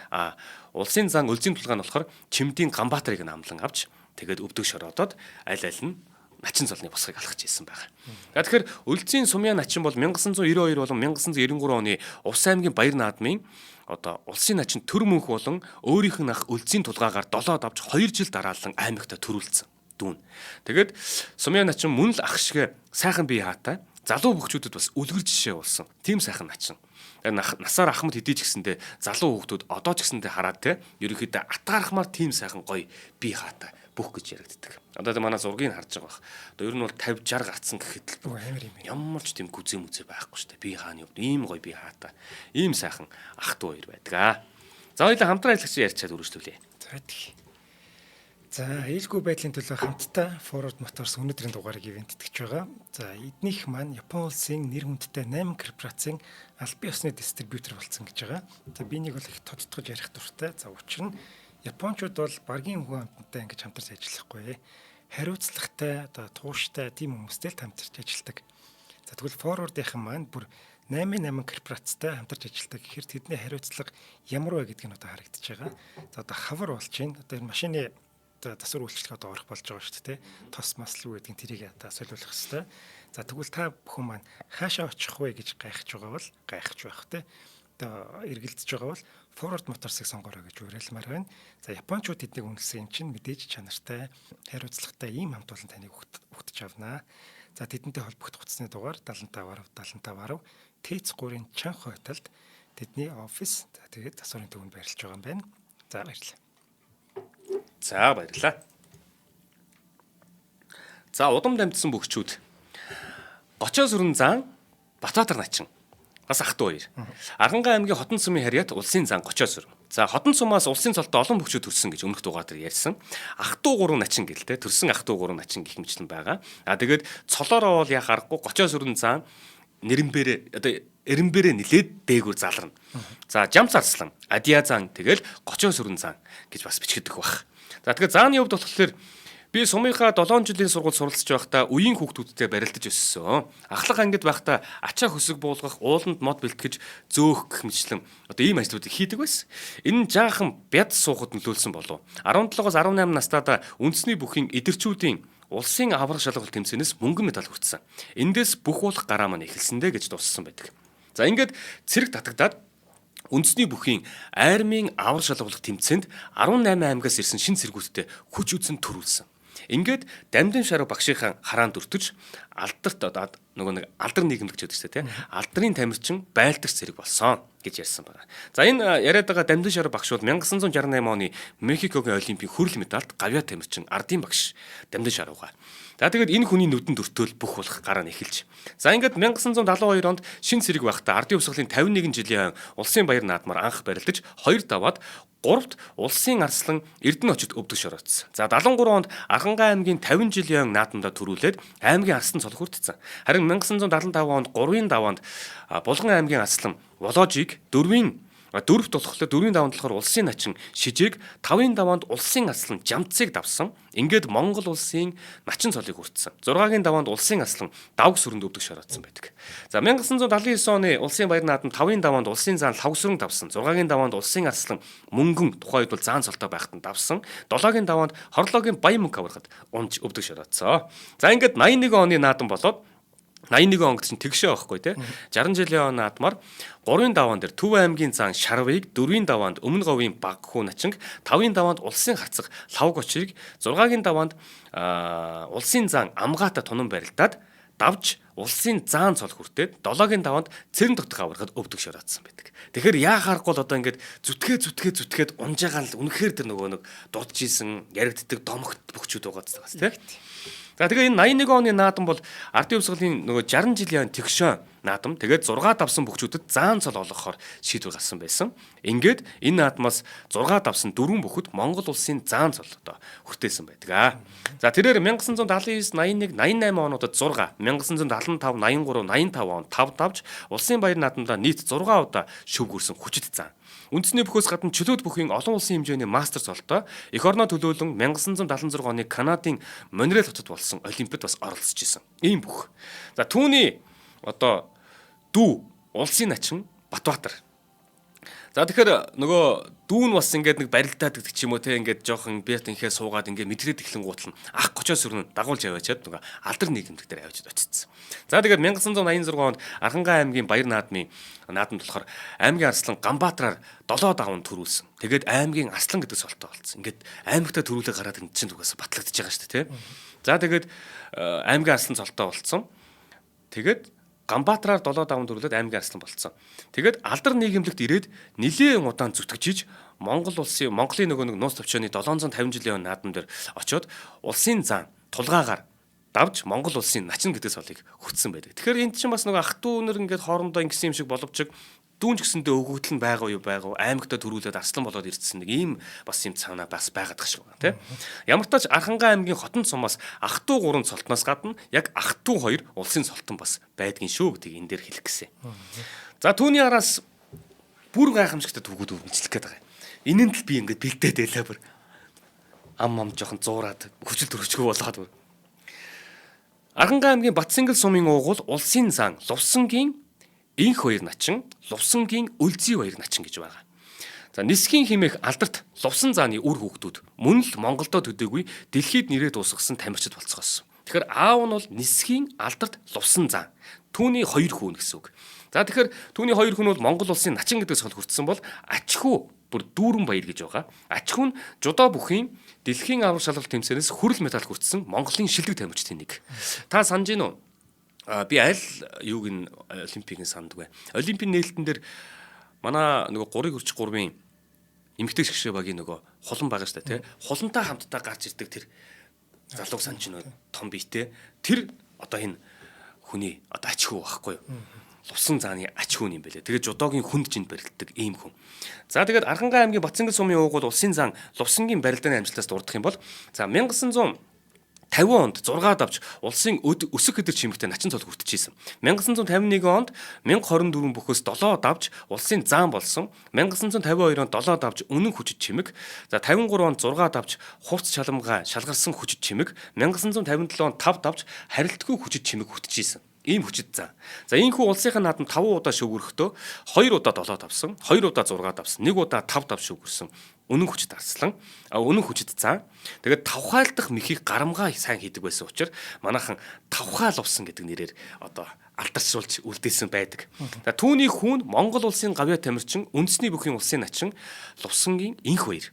улсын зан өлзийн тулгаа нь болохоор чимдийн Ганбаатарыг нь амлан авч тэгээд өвдөг шороодод аль аль нь начин цолны босхыг алхаж исэн байгаа. За тэгэхээр өлзийн сумья начин бол 1992 болон 1993 оны Увс аймгийн Баяр наадмын одоо улсын начин төр мөнх болон өөрийнх нь ах өлзийн тулгаагаар 7 давж 2 жил дараалан аймагта төрүүлсэн дүүн. Тэгээд сумья начин мөн л ах шигэ сайхан бие хаатай залуу бөхчүүдэд бас үлгэр жишээ болсон. Тийм сайхан начин. Насаар ахмад хэдий ч гэсэндээ залуу хүүхдүүд одоо ч гэсэндээ хараад те ерөнхийдөө атгаархмаар тийм сайхан гоё бие хаатай бүх гэж яригддаг. Одоо манай зургийг харж байгаа бах. Одоо ер нь бол 50 60 гарцсан гэхэд л амар юм. Ямар ч тийм гүзээ мүзээ байхгүй шүү дээ. Би хаана явд. Ийм гоё би хаатай. Ийм сайхан ах トゥ хоёр байдаг аа. За хоёлаа хамтран ажиллагч ярьчаад үргэлжлүүлье. За тэгье. За, аюулгүй байдлын төлөө хамтдаа Forward Motors өнөөдрийн дугаарыг ивент итгэж байгаа. За, эднийх маань Япон улсын нэр хүндтэй 8 корпорацийн албан ёсны дистрибьютор болсон гэж байгаа. За, би нэг бол их тодтогч ярих дуртай. За, учир нь Япончууд бол баргийн хүн амтантай ингэж хамтарч ажиллахгүй. Хариуцлагатай, одоо тууштай тийм хүмүүстэй л хамтарч ажилладаг. За, тэгвэл Forward-ийн маань бүр 8-8 корпорацтай хамтарч ажилладаг. Тэгэхээр тэдний хариуцлага ямар вэ гэдг нь одоо харагдаж байгаа. За, одоо хавар болж байна. Одоо энэ машины засвар үйлчлэг одоо орох болж байгаа шүү дээ. Тос маслуу гэдгийг тэрийг одоо солиулах хэрэгтэй. За тэгвэл та бүхэн маань хаашаа очих вэ гэж гайхаж байгаа бол гайхаж байх те. Одоо эргэлдэж байгаа бол Forward Motors-ыг сонгоорой гэж уриалмаар байна. За Япончууд тэднийг үнэлсэн юм чинь мэдээж чанартай, хариуцлагатай ийм хамт олон таныг өгтөж авнаа. За тэдэнтэй холбогдох утасны дугаар 75 75 ТЭЦ 3-ын Чанх хотелд тэдний офис за тэгээд засварын төвөнд байрлаж байгаа юм байна. За баярлалаа. За баярлалаа. За удам дамжсан бөхчүүд. Гочоо сүрэн зан Батбаатар начин. Бас ах トゥ хоёр. Архангай аймгийн Хотон сумын харьяат улсын зан Гочоо сүрэн. За Хотон сумаас улсын цолтой олон бөхчүүд төрсөн гэж өмнөх дугаар дээр ярьсан. Ах トゥ гурван начин гэлтэй төрсөн ах トゥ гурван начин гэх мэтлэн байгаа. А тэгээд цолоороо бол яах аргагүй Гочоо сүрэн зан нэрэнбэрээ одоо эренбэрээ нилээд дээгүр заларна. За Жамц Арслан, Адия зан тэгэл Гочоо сүрэн зан гэж бас бичигдэх бах. За тэгэхээр зааны хувьд болохоор би сумынхаа 7 жилийн сургууль суралцж байхдаа үеийн хүүхдүүдтэй барилдаж өссөн. Ахлах ангид байхдаа ачаа хөсөг буулгах, ууланд мод бэлтгэж зөөх гэх мэтлэн одоо ийм ажлуудыг хийдэг байсан. Энэ нь жаахан бяд суухад нөлөөлсөн болов. 17-оос 18 настайдаа үндэсний бүхийн эдэрчүүдийн улсын аврах шалгалт тэмцээнээс мөнгөн медаль хүртсэн. Эндээс бүх болох гараа маань эхэлсэн дээ гэж дууссан байдаг. За ингээд цэрэг татагдаад үндэсний бүхийн армийн авар шалгуулах тэмцээнд 18 аймгаас ирсэн шин цэргүүдтэй хүч үзэн төрүүлсэн. Ингээд Дамдын шаруу багшийнхаа хараанд өртөж алдарт одоо нөгөө нэг алдар нийгэмд гэж байдаг шүү дээ, тийм. Алдрын тамирчин байлдагч зэрэг болсон гэж ярьсан байна. За энэ яриад байгаа Дамдын шаруу багш бол 1968 оны Мехикогийн олимпийн хүрэл медальд гавьяа тамирчин ардын багш Дамдын шарууга. За тэгээд энэ хүний нүдэнд өртөөл бүх болох гараа нь эхэлж. За ингээд 1972 онд шин цэрэг байхдаа ардын хувьсгалын 51 жилийн улсын баяр наадмаар анх барилдаж 2 даваад 3-т улсын арслан Эрдэнэ очид өвдөг шороотсон. За 73 онд Архангай аймгийн 50 жилийн наадамдаа төрүүлээд аймгийн арслан цол хүртсэн. Харин 1975 онд 3-ын даваанд Булган аймгийн арслан Воложиг 4-ийн дөрөвт болохоор дөрвийн даваанд болохоор улсын начин Шижээг, тавын даваанд улсын арслан Жамцыг давсан. Ингээд Монгол улсын начин цолыг хүртсэн. 6-гийн даваанд улсын арслан Давг сүрэнд өвдөг шороотсон байдаг. За 1979 оны улсын баяр наадам 5-ын даваанд улсын заан Лхавг сүрэн давсан. 6-гийн даваанд улсын арслан Мөнгөн тухайн үед бол заан цолтой байхад нь давсан. 7-гийн даваанд Хорлоогийн баян мөнгө аврахад унж өвдөг шороотсон. За ингээд 81 оны наадам болоод 81 онд чинь тэгшээ байхгүй тий. 60 жилийн он наадмаар 3-ын даваан дээр Төв аймгийн зан Шарвыг, 4-ийн даваанд Өмнө говийн баг хүү начинг, 5-ын даваанд улсын хацаг Лхавг очрыг, 6-гийн даваанд улсын зан Амгаатай тунан барилдаад давж улсын заан цол хүртээд 7-гийн даваанд цэрэн дотох аврахад өвдөг шороотсон байдаг. Тэгэхээр яа харахгүй л одоо ингээд зүтгээд унж байгаа л үнэхээр тэр нөгөө нэг дурдж исэн яригддаг домогт бөхчүүд байгаа зү тий. За тэгээ энэ 81 оны наадам бол ардын хувьсгалын нөгөө 60 жилийн тэгшөн наадам. Тэгээд 6 давсан бөхчүүдэд заан цол олгохоор шийдвэр гарсан байсан. Ингээд энэ наадмаас 6 давсан 4 бөхөд Монгол улсын заан цол одоо хүртээсэн байдаг аа. За тэрээр 1979, 81, 88 онуудад 6, 1975, 83, 85 он 5 давж улсын баяр наадамдаа нийт 6 удаа шөв гөрсөн хүчит зан. Үндэсний бүхөөс гадна чөлөөт бүхийн олон улсын хэмжээний мастер цолтой эх орноо төлөөлөн 1976 оны Канадын Монреал хотод болсон Олимпиад бас оролцож исэн. Ийм бүх. За түүний одоо дүү улсын начин Батбаатар. За тэгэхээр нөгөө дүү нь бас ингээд нэг барилдаад гэдэг ч юм уу те ингээд жоохон бят инхээ суугаад ингээд мэдрээд эхлэн гуутал нь ах гочоо сүрэн дагуулж аваачаад нөгөө алдар нийгэмлэг дээр авчид очсон. За тэгээд 1986 онд Архангай аймгийн Баяр наадмын наадамд болохоор аймгийн арслан Ганбаатараар 7 даван төрүүлсэн. Тэгээд аймгийн арслан гэдэг солтой болсон. Ингээд аймагтаа төрүүлээ гараад энэ чинь угаасаа батлагдчихж байгаа шүү дээ те. За тэгээд аймгийн арслан цолтой болцсон. Тэгээд Ганбаатараар 7 даван төрүүлээд аймгийн арслан болцсон. Тэгээд алдар нийгэмлэгт ирээд нилээн удаан зүтгэжиж Монгол улсын Монголын нөгөө нэг нууц төвчөөний 750 жилийн наадам дээр очиод улсын зан тулгаагаар давж Монгол улсын начин гэдэг цолыг хүртсэн байдаг. Тэгэхээр энд чинь бас нөгөө ах トゥ нар ингээд хоорондоо ингэсэн юм шиг боловч дүүн ч гэсэндээ өгөгдөл нь байгаа юу байгаа аймагтаа төрүүлээд арслан болоод ирсэн нэг ийм бас юм цаанаа бас байгаад тах шиг байна тий. Ямар ч тач Архангай аймгийн Хотон сумаас ах トゥ гурван цолтноос гадна яг ах トゥ хоёр улсын цолтон бас байдгийн шүү гэдгийг энэ дээр хэлэх гэсэн. За түүний араас бүр гайхамшигтай түүхүүд өргөнчлөх гээд байгаа юм. Энэ нь л би ингээд бэлдээд байлаа бүр ам ам жоохон зуураад хүчил төрөчгөө болгоод бүр. Архангай аймгийн Батсингэл сумын уугуул улсын зан Лувсангийн инх хоёр начин, Лувсангийн Өлзий хоёр начин гэж байгаа. За нисхийн химэх алдарт Лувсан зааны үр хүүхдүүд мөн л Монголдо төдийгүй дэлхийд нэрээ дуусгасан тамирчид болцгоосон. Тэгэхээр аав нь бол нисхийн алдарт Лувсан зан. Түүний хоёр хүн гэсэн үг. За тэгэхээр түүний хоёр хүн бол Монгол улсын начин гэдэг цол хүртсэн бол ачхүү бүр дүүрэн баяр гэж байгаа. Ачхүү нь жудо бүхийн дэлхийн аврал шалралт тэмцээнээс хүрэл медаль хүртсэн Монголын шилдэг тамирчдын нэг. Та санаж гин үү? Би аль юуг нь олимпийг нь санддаг вэ? Олимпийн нээлтэн дээр манай нөгөө 3-ыг 43-ын эмэгтэй шгшээ багийн нөгөө хулан байгаа шүү дээ, тий. Хулантай хамтдаа гарч ирдэг тэр залууг санаж гин үү? Том биетэй. Тэр одоо энэ хүний одоо ач хүү байхгүй юу? Лувсан зааны ач хүн юм бэлээ. Тэгээд жудогийн хүнд жинд барилддаг ийм хүн. За тэгээд Архангай аймгийн Батсангэл сумын уугуул улсын зан Лувсангийн барилдааны амжилтаас дурдах юм бол за 1950 онд 6 давж улсын өсөх хэдэр чимэгтэй начин цол хүртчихсэн. 1951 онд 1024 бүхөөс 7 давж улсын заан болсон. 1952 онд 7 давж үнэн хүчит чимэг. За 53 онд 6 давж хувц чаламгай шалгарсан хүчит чимэг. 1957 онд 5 давж харилтгүй хүчит чимэг хүртчихсэн. Ийм хүчит зан. За ийхүү улсынхаа наадам 5 удаа шөвгөрөхдөө 2 удаа 7 давсан, 2 удаа 6 давсан, 1 удаа 5 дав шөвгөрсөн. Үнэн хүчит арслан, үнэн хүчит зан. Тэгээд тавхайлдах мехийг гарамгаа сайн хийдэг байсан учраас манайхан тавхайл увсан гэдэг нэрээр одоо алдаршуулж үлдээсэн байдаг. За түүний хүүн Монгол улсын гавьяа тамирчин, үндэсний бүхийн улсын начин Лувсангийн инх баяр.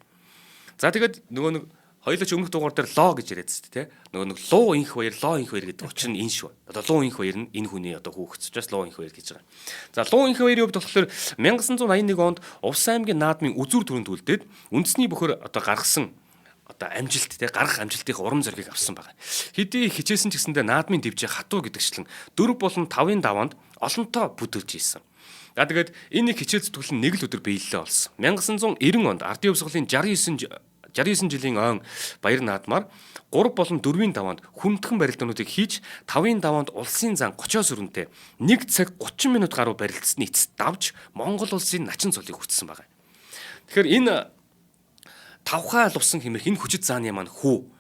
За тэгээд нөгөө нэг хоёулаа ч өмнөх дугаар дээр лоо гэж яриад шүү дээ, тэ. Нөгөө нэг луу инх баяр, лоо инх баяр гэдэг учир нь энэ шүү. Одоо луу инх баяр нь энэ хүний одоо хүүхэд учраас луу инх баяр гэж байгаа. За луу инх баярын хувьд болохоор 1981 онд Увс аймгийн наадмын үзүүр түрүүнд үлдээд үндэсний бөхөр одоо гаргасан одоо амжилт те гарах амжилтын урам зориг авсан байгаа. Хэдий хичээсэн ч гэсэндээ наадмын дэвжээ хатуу гэдэгчлэн 4 болон 5-ын даваанд олонтоо бүдүүлж ийсэн. За тэгээд энэ нэг хичээл зүтгэл нь нэг л өдөр биелэлээ болсон. 1990 онд ардын хувьсгалын 69 жилийн ойн баяр наадмаар 3 болон 4-ийн даваанд хүндхэн барилдаануудыг хийж 5-ын даваанд улсын зан 30-оос өрнөтэй 1 цаг 30 минут гаруй барилцсны эцэст давж Монгол улсын начин цолыг хүртсэн байгаа. Тэгэхээр энэ тавхай алувсан хэмээх энэ хүчит зааны маань хүү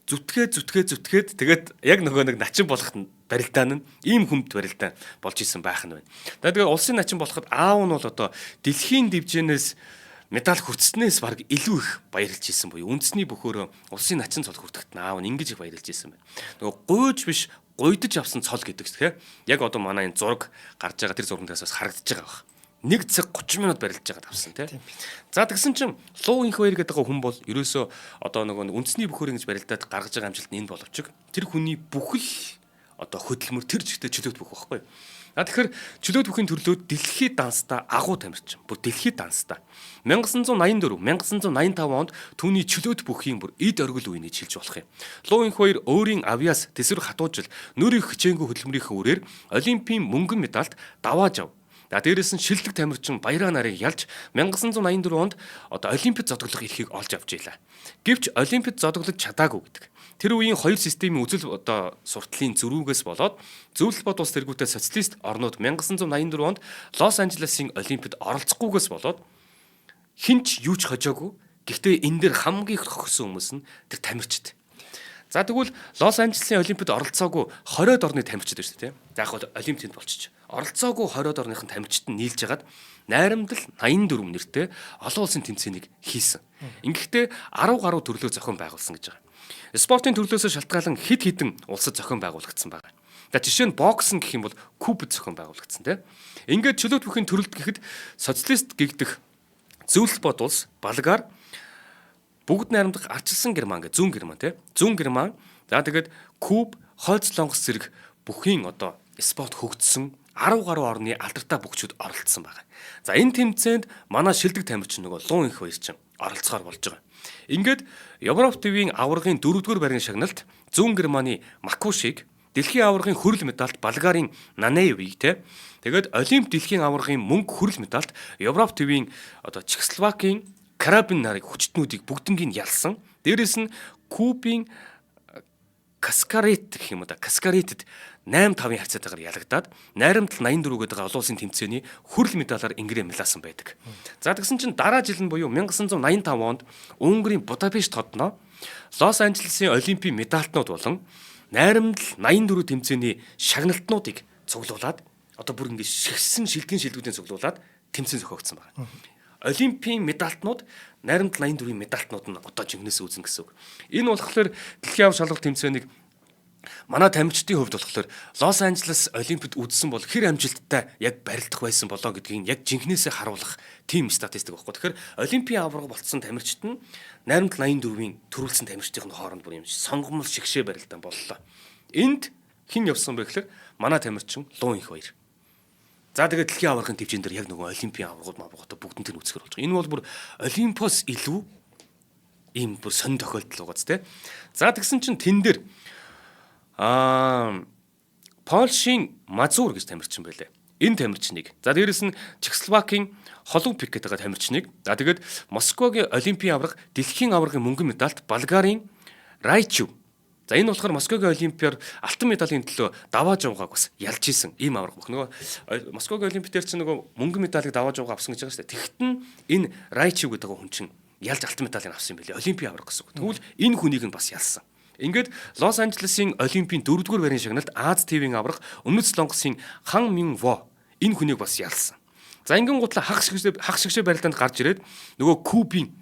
зүтгээд тэгээд яг нөгөө нэг начин болоход барилдаан нь ийм хүмд барилдаан болж исэн байх нь байна. Тэгээд улсын начин болоход аав нь бол одоо дэлхийн дивжэнээс медаль хүртснээс баг илүү их баярлж исэн буюу үндэсний бөхөөрөө улсын начин цол хүртэхэд аав нь ингэж их баярлж исэн байна. Нөгөө гуйж биш гуйдаж авсан цол гэдэг тийм яг одоо манай энэ зураг гарч байгаа тэр зурган дээрээс бас харагдаж байгаа баг. 1 цаг 30 минут барилж байгаад авсан тийм. За тэгсэн чинь Луу инх баяр гэдэг хүн бол ерөөсөө одоо нөгөө үндэсний бөхөөр ингэж барилдаад гаргаж байгаа амжилт нь энэ боловч тэр хүний бүхэл одоо хөдөлмөр тэр чигтээ чөлөөт бүх байхгүй. А тэгэхээр чөлөөт бүхийн төрлөөд дэлхийд данстай агуу тамирчин. Бүр дэлхийд данстай. 1984, 1985 онд түүний чөлөөт бүхийн бүр эд оргил үеийг хэлж болох юм. Луу инх хоёр өөрийн авьяас тэсвэр хатуужил нүрийн хичээнгүй хөдөлмөрийн үрээр олимпийн мөнгөн медальд давааж ав. За дээрэс нь шилдэг тамирчин Баяраа нарыг ялж 1984 онд одоо олимпиад зодоглох эрхийг олж авч ийлээ. Гэвч олимпиад зодоглож чадаагүй гэдэг. Тэр үеийн хоёр системийн үзэл одоо суртлын зөрүүгээс болоод зөвлөл бод улс тэргүүтэй социалист орнууд 1984 онд Лос Анжелесын олимпиад оролцохгүйгээс болоод хинч юу ч хожоогүй. Гэхдээ энэ дэр хамгийн их хохирсон хүмүүс нь тэр тамирчид. За тэгвэл Лос Анжелесын олимпиад оролцоогүй 20-од орны тамирчид байна шүү дээ, тийм. За яг бол олимп тэнд болчих. Оролцоогүй 20-од орныхон тамирчид нь нийлж хагаад найрамдал 84 нэртэй олон улсын тэмцээнийг хийсэн. Ингэхдээ 10 гаруй төрлөө зохион байгуулсан гэж байгаа. Спортын төрлөөсөө шалтгаалan хэд хэдэн улсад зохион байгуулагдсан байгаа. За жишээ нь боксинг гэх юм бол Кубад зохион байгуулагдсан тийм. Ингээд чөлөөт бүхийн төрөлд гэхэд социалист гэгдэх зөвлөл бод улс Болгар бүгд найрамдах арчилсан Герман гэх зүүн Герман тийм. Зүүн Герман за тэгээд Куб, Хойд Солонгос зэрэг бүхийн одоо спорт хөгжсөн 10 гаруй орны алдартай бөхчүүд оролцсон байгаа. За энэ тэмцээнд манай шилдэг тамирчин нөгөө Луун их баяр чинь оролцохоор болж байгаа. Ингээд Европ твийн аваргын 4-р байрны шагналт Зүүн Германы Макушиг, дэлхийн аваргын хүрэл медальт Болгарын Нанеевыг те. Тэгээд Олимп дэлхийн аваргын мөнгө хүрэл медальт Европ твийн одоо Чехословакийн Карабин нарыг хүчтнүүдийг бүгднийг ялсан. Дээрээс нь Кубын Каскарет гэх юм уу да. Каскаретэд 8-5-ын харьцаатайгаар ялагдаад найрамдал 84 гэдэг олон улсын тэмцээний хүрэл медалаар Ингрээ мэлаасан байдаг. За тэгсэн чинь дараа жил нь буюу 1985 онд Унгарын Будапешт хотноо Лос Анжелесын олимпийн медальтнууд болон найрамдал 84 тэмцээний шагналтнуудыг цуглуулад одоо бүр ингэ шигсэн шилдэгэн шилдэгүүдийн цуглуулад тэмцээн зохиогдсон байна. Олимпийн медальтнууд найрамдал 84-ийн медальтнууд нь одоо жинхнээс үүснэ гэсэн үг. Энэ болохоор дэлхийн ав шалгалт тэмцээнийг манай тамирчдын хувьд болохоор Лос Анжелес Олимпиад үзсэн бол хэр амжилттай яг барилдах байсан болоо гэдгийг яг жинхнээсээ харуулах тийм статистик байхгүй. Тэгэхээр Олимпийн аварга болцсон тамирчид нь найрамдал 84-ийн төрүүлсэн тамирчдын хооронд бүр юм сонгомол шигшээ барилдаан боллоо. Энд хэн явсан бэ гэхээр манай тамирчин Луун их баяр. За тэгээд дэлхийн аваргын төвчэн дээр яг нөгөө олимпийн аваргууд маваргуудаа бүгдэнтэй нь үзэхэр болж байгаа. Энэ бол бүр олимпоос илүү ийм бүр сонь тохиолдол байгаа ч тийм. За тэгсэн чинь тэн дээр Польшийн Мазур гэж тамирчин байлээ. Энэ тамирчныг. За дээрэс нь Чехословакийн Холупик гэдэг тамирчныг. За тэгээд Москвагийн олимпийн аварга дэлхийн аваргын мөнгөн медальт Болгарын Райчев. За энэ болохоор Москвагийн олимпиар алтан медалийн төлөө даваа жуугааг бас ялж исэн ийм аварга бүх. Нөгөө Москвагийн олимпи дээр чинь нөгөө мөнгөн медалийг даваа жуугаа авсан гэж байгаа шүү дээ. Тэгт нь энэ Райчев гэдэг хүн чинь ялж алтан медалийг авсан юм билээ. Олимпийн аварга гэсэн үг. Тэгвэл энэ хүнийг нь бас ялсан. Ингээд Лос Анжелесийн Олимпийн 4-р байрны шагналт Аз ТV-ийн аварга Өмнөд Солонгосын Хан Мин Во энэ хүнийг бас ялсан. За ингэн гутлаа хаг шигшээ барилдаанд гарч ирээд нөгөө Кубын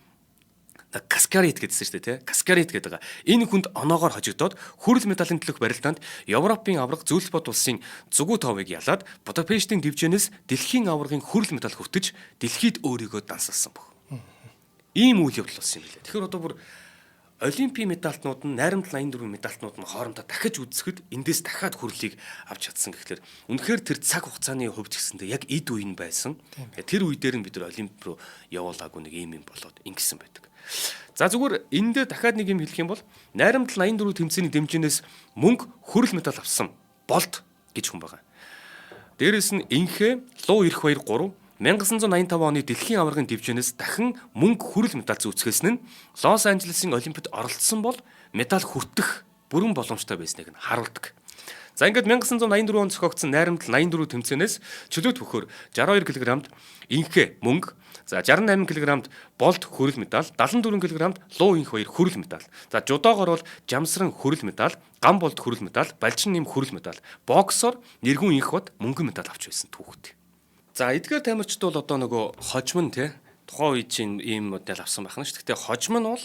Каскарит гэдсэн шүү дээ тий. Каскарит гэдэг байгаа. Энэ хүнд оноогоор хожигдоод хүрэл медалийн төлөх барилдаанд Европын аварга Зөвлөлт бод улсын Зүгүү товыг ялаад Будапештийн дивжэнээс дэлхийн аваргын хүрэл медаль хүртэж дэлхийд өөрийгөө дансалсан бүх. Ийм үйл явдал болсон юм билээ. Тэгэхээр одоо бүр Олимпийн медальтнууд нь найрамдал 84 медальтнууд нь хоорондоо дахиж үзэхэд эндээс дахиад хүрлийг авч чадсан гэхлээр үнэхээр тэр цаг хугацааны хувьд гэсэндээ яг эд үе нь байсан. Тэр үе дээр нь бид нар олимп руу явуулаагүй нэг ийм юм болоод ингэсэн байдаг. За зүгээр энэ дээр дахиад нэг юм хэлэх юм бол найрамдал 84 тэмцээний дэмжинээс мөнгө хүрэл медаль авсан болд гэж хүн байгаа. Дээрээс нь инхээ Луу ирэх баяр 3 1985 оны дэлхийн аваргын дивжинээс дахин мөнгө хүрэл медаль зүүцгээсэн нь Лос Анжелесийн олимпиад оролцсон бол медаль хүртэх бүрэн боломжтой байсныг нь харуулдаг. За ингээд 1984 онд зохиогдсон найрамдал 84 тэмцээнээс чөлөөт бөхөр 62 кг-д инхээ мөнгө, за 68 кг-д болд хүрэл медаль, 74 кг-д луу инх баяр хүрэл медаль. За жудоогоор бол жамсран хүрэл медаль, гам болд хүрэл медаль, балжин нэм хүрэл медаль. Боксоор нэргүн инх бод мөнгөн медаль авч байсан түүхтэй. За эдгээр тамирчид бол одоо нөгөө хожим нь те тухайн үед чинь ийм модель авсан байх нь шүү. Гэхдээ хожим нь бол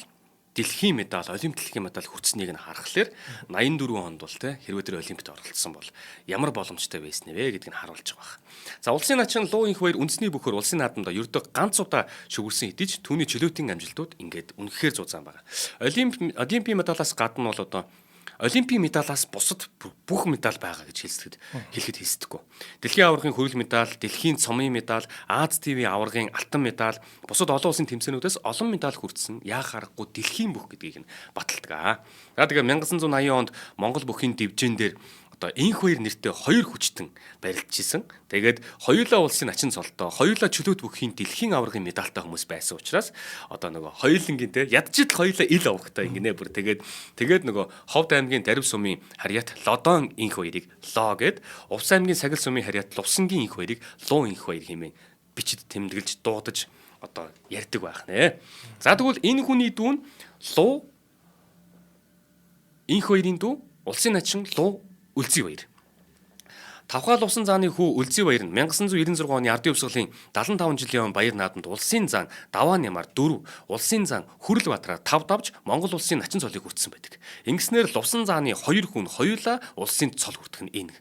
дэлхийн медаль, олимп дэлхийн медаль хүртсэнийг нь харахаар 84 онд бол те хэрвээ тэр олимпиад оролцсон бол ямар боломжтой байсан вэ гэдгийг нь харуулж байгаа байх. За улсын начин Луу инх баяр үндэсний бөхөр улсын наадамд ердөө ганц удаа шүгэрсэн хэдий ч түүний чөлөөтийн амжилтууд ингээд үнэхээр зузаан байгаа. Олимпийн медалаас гадна бол одоо Олимпийн медалаас бусад бүх медаль байгаа гэж хэлэхэд хийсдэггүй. Дэлхийн аваргын хүрэл медаль, дэлхийн цомын медаль, Аз ТV аваргын алтан медаль, бусад олон улсын тэмцээнүүдээс олон медаль хүртсэн. Яах аргагүй дэлхийн бүх гэдгийг нь баталдаг. За тэгээ 1980 онд Монгол бүхийн дивжин дээр одоо инх хоёр нэртэй хоёр хүчтэн барилдаж исэн. Тэгээд хоёулаа улсын начин цолтой, хоёулаа чөлөөт бүхийн дэлхийн аваргын медальтай хүмүүс байсан учраас одоо нөгөө хоёулангийн те ядчил хоёулаа ил авахтай ингэнэ бүр тэгээд нөгөө Ховд аймгийн Дарив сумын харьяат Лодон инх хоёрыг Лоо гэд, Увс аймгийн Сагил сумын харьяат Лувсангийн инх хоёрыг Луу инх хоёр хэмээн бичид тэмдэглэж дуудаж одоо ярьдаг байх нэ. За тэгвэл энэ хүний дүү нь Луу инх хоёрын дүү улсын начин Луу Үлзий баяр. Тавхаал усан зааны хүү Үлзий баяр нь 1996 оны ардын хувьсгалын 75 жилийн өмнө баяр наадамд улсын зан даваа нямаар 4, улсын зан Хүрэл Бадраа 5 давж Монгол улсын начин цолыг хүртсэн байдаг. Ингэснээр Лувсан зааны хоёр хүн хоёулаа улсын цол хүртэх нь энэ.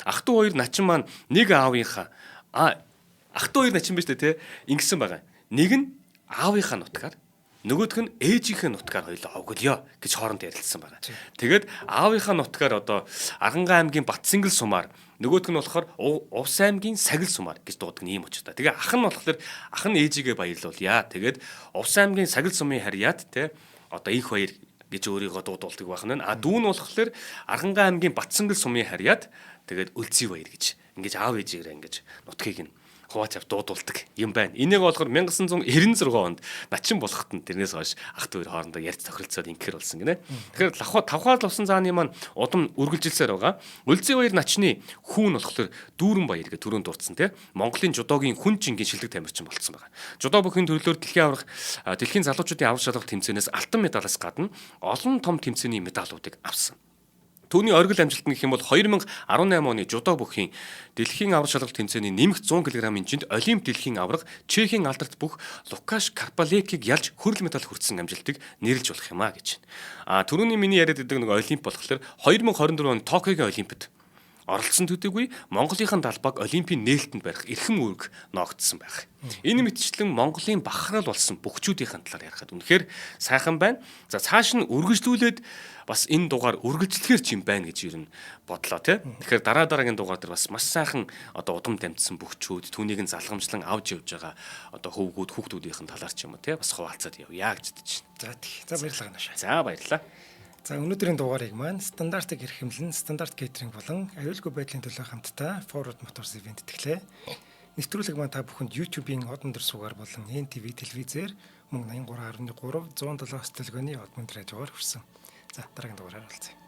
Ах トゥ хоёр начин маань нэг аавынхаа ах トゥ хоёр начин биш үү те ингэсэн байгаа. Нэг нь аавынхаа нутгаар Нөгөөх нь ээжийнхээ нутгаар хоёлоо овголё гэж хооронд ярилцсан байна. Тэгээд аавынхаа нутгаар одоо Аргангаа аймгийн Батсингэл сумаар, нөгөөх нь болохоор Увс аймгийн Сагил сумаар гэж дуудаг нь ийм учиртай. Тэгээ ах нь болохоор ах нь ээжигээ баярлуулъя. Тэгээд Увс аймгийн Сагил сумын харьяат те одоо их баяр гэж өөрийгөө дуудуулдаг байх нь. А дүү нь болохоор Аргангаа аймгийн Батсингэл сумын харьяат тэгээд Өлзий баяр гэж ингэж аав ээжигээ ингэж нутгийг нь хувааж ав дуудулдаг юм байна. Энийг болохоор 1996 онд начин болоход нь тэрнээс хойш ах дүү хоорондоо ярьж тохиролцоод ингэхэр болсон гинэ. Тэгэхээр лавхаа тавхаар лувсан зааны маань удам үргэлжилсээр байгаа. Өлзий баяр начны хүүн болохоор дүүрэн баяр гэх түрүүнд дурдсан тий. Монголын жудогийн хүн жингийн шилдэг тамирчин болцсон байгаа. Жудо бүхийн төрлөөр дэлхийн аварга дэлхийн залуучуудын авар шалгалт тэмцээнээс алтан медалаас гадна олон том тэмцээний медалуудыг авсан. Түүний оргил амжилт нь гэх юм бол 2018 оны жудо бүхийн дэлхийн аварга шалгалт тэмцээний нэмэх 100 кг-ын жинд Олимп дэлхийн аварга Чехийн алдарт бүх Лукаш Карпалекийг ялж хөрөл медаль хүртсэн амжилтыг нэрлж болох юм а гэж. А түрүүний миний яриад байдаг нэг Олимп болохоор 2024 оны Токиогийн Олимпиад оролцсон төдийгүй Монголынхан далбааг Олимпийн нээлтэнд барих эрхэм үүрэг ноогдсон байх. Энэ мэтчлэн Монголын бахархал болсон бөхчүүдийн талаар ярихад үнэхээр сайхан байна. За цааш нь үргэлжлүүлээд бас энэ дугаар үргэлжлэхэр ч юм байна гэж ер нь бодлоо тий. Тэгэхээр дараа дараагийн дугаар дээр бас маш сайхан одоо удам дамжсан бөхчүүд түүнийг нь залгамжлан авч явж байгаа одоо хөвгүүд хүүхдүүдийн талаар ч юм уу тий бас хуваалцаад явъя гэж бодож байна. За тий. За баярлалаа наашаа. За баярлалаа. За өнөөдрийн дугаарыг маань стандартыг эрхэмлэн стандарт кейтеринг болон аюулгүй байдлын төлөө хамтдаа Forward Motors event тэтгэлээ. Нэвтрүүлэг маань та бүхэнд YouTube-ийн одон дөр суугаар болон NTV телевизээр мөн 83.3 107 төлгөөний одмон радиогоор хүрсэн. За дараагийн дугаараар уулзъя.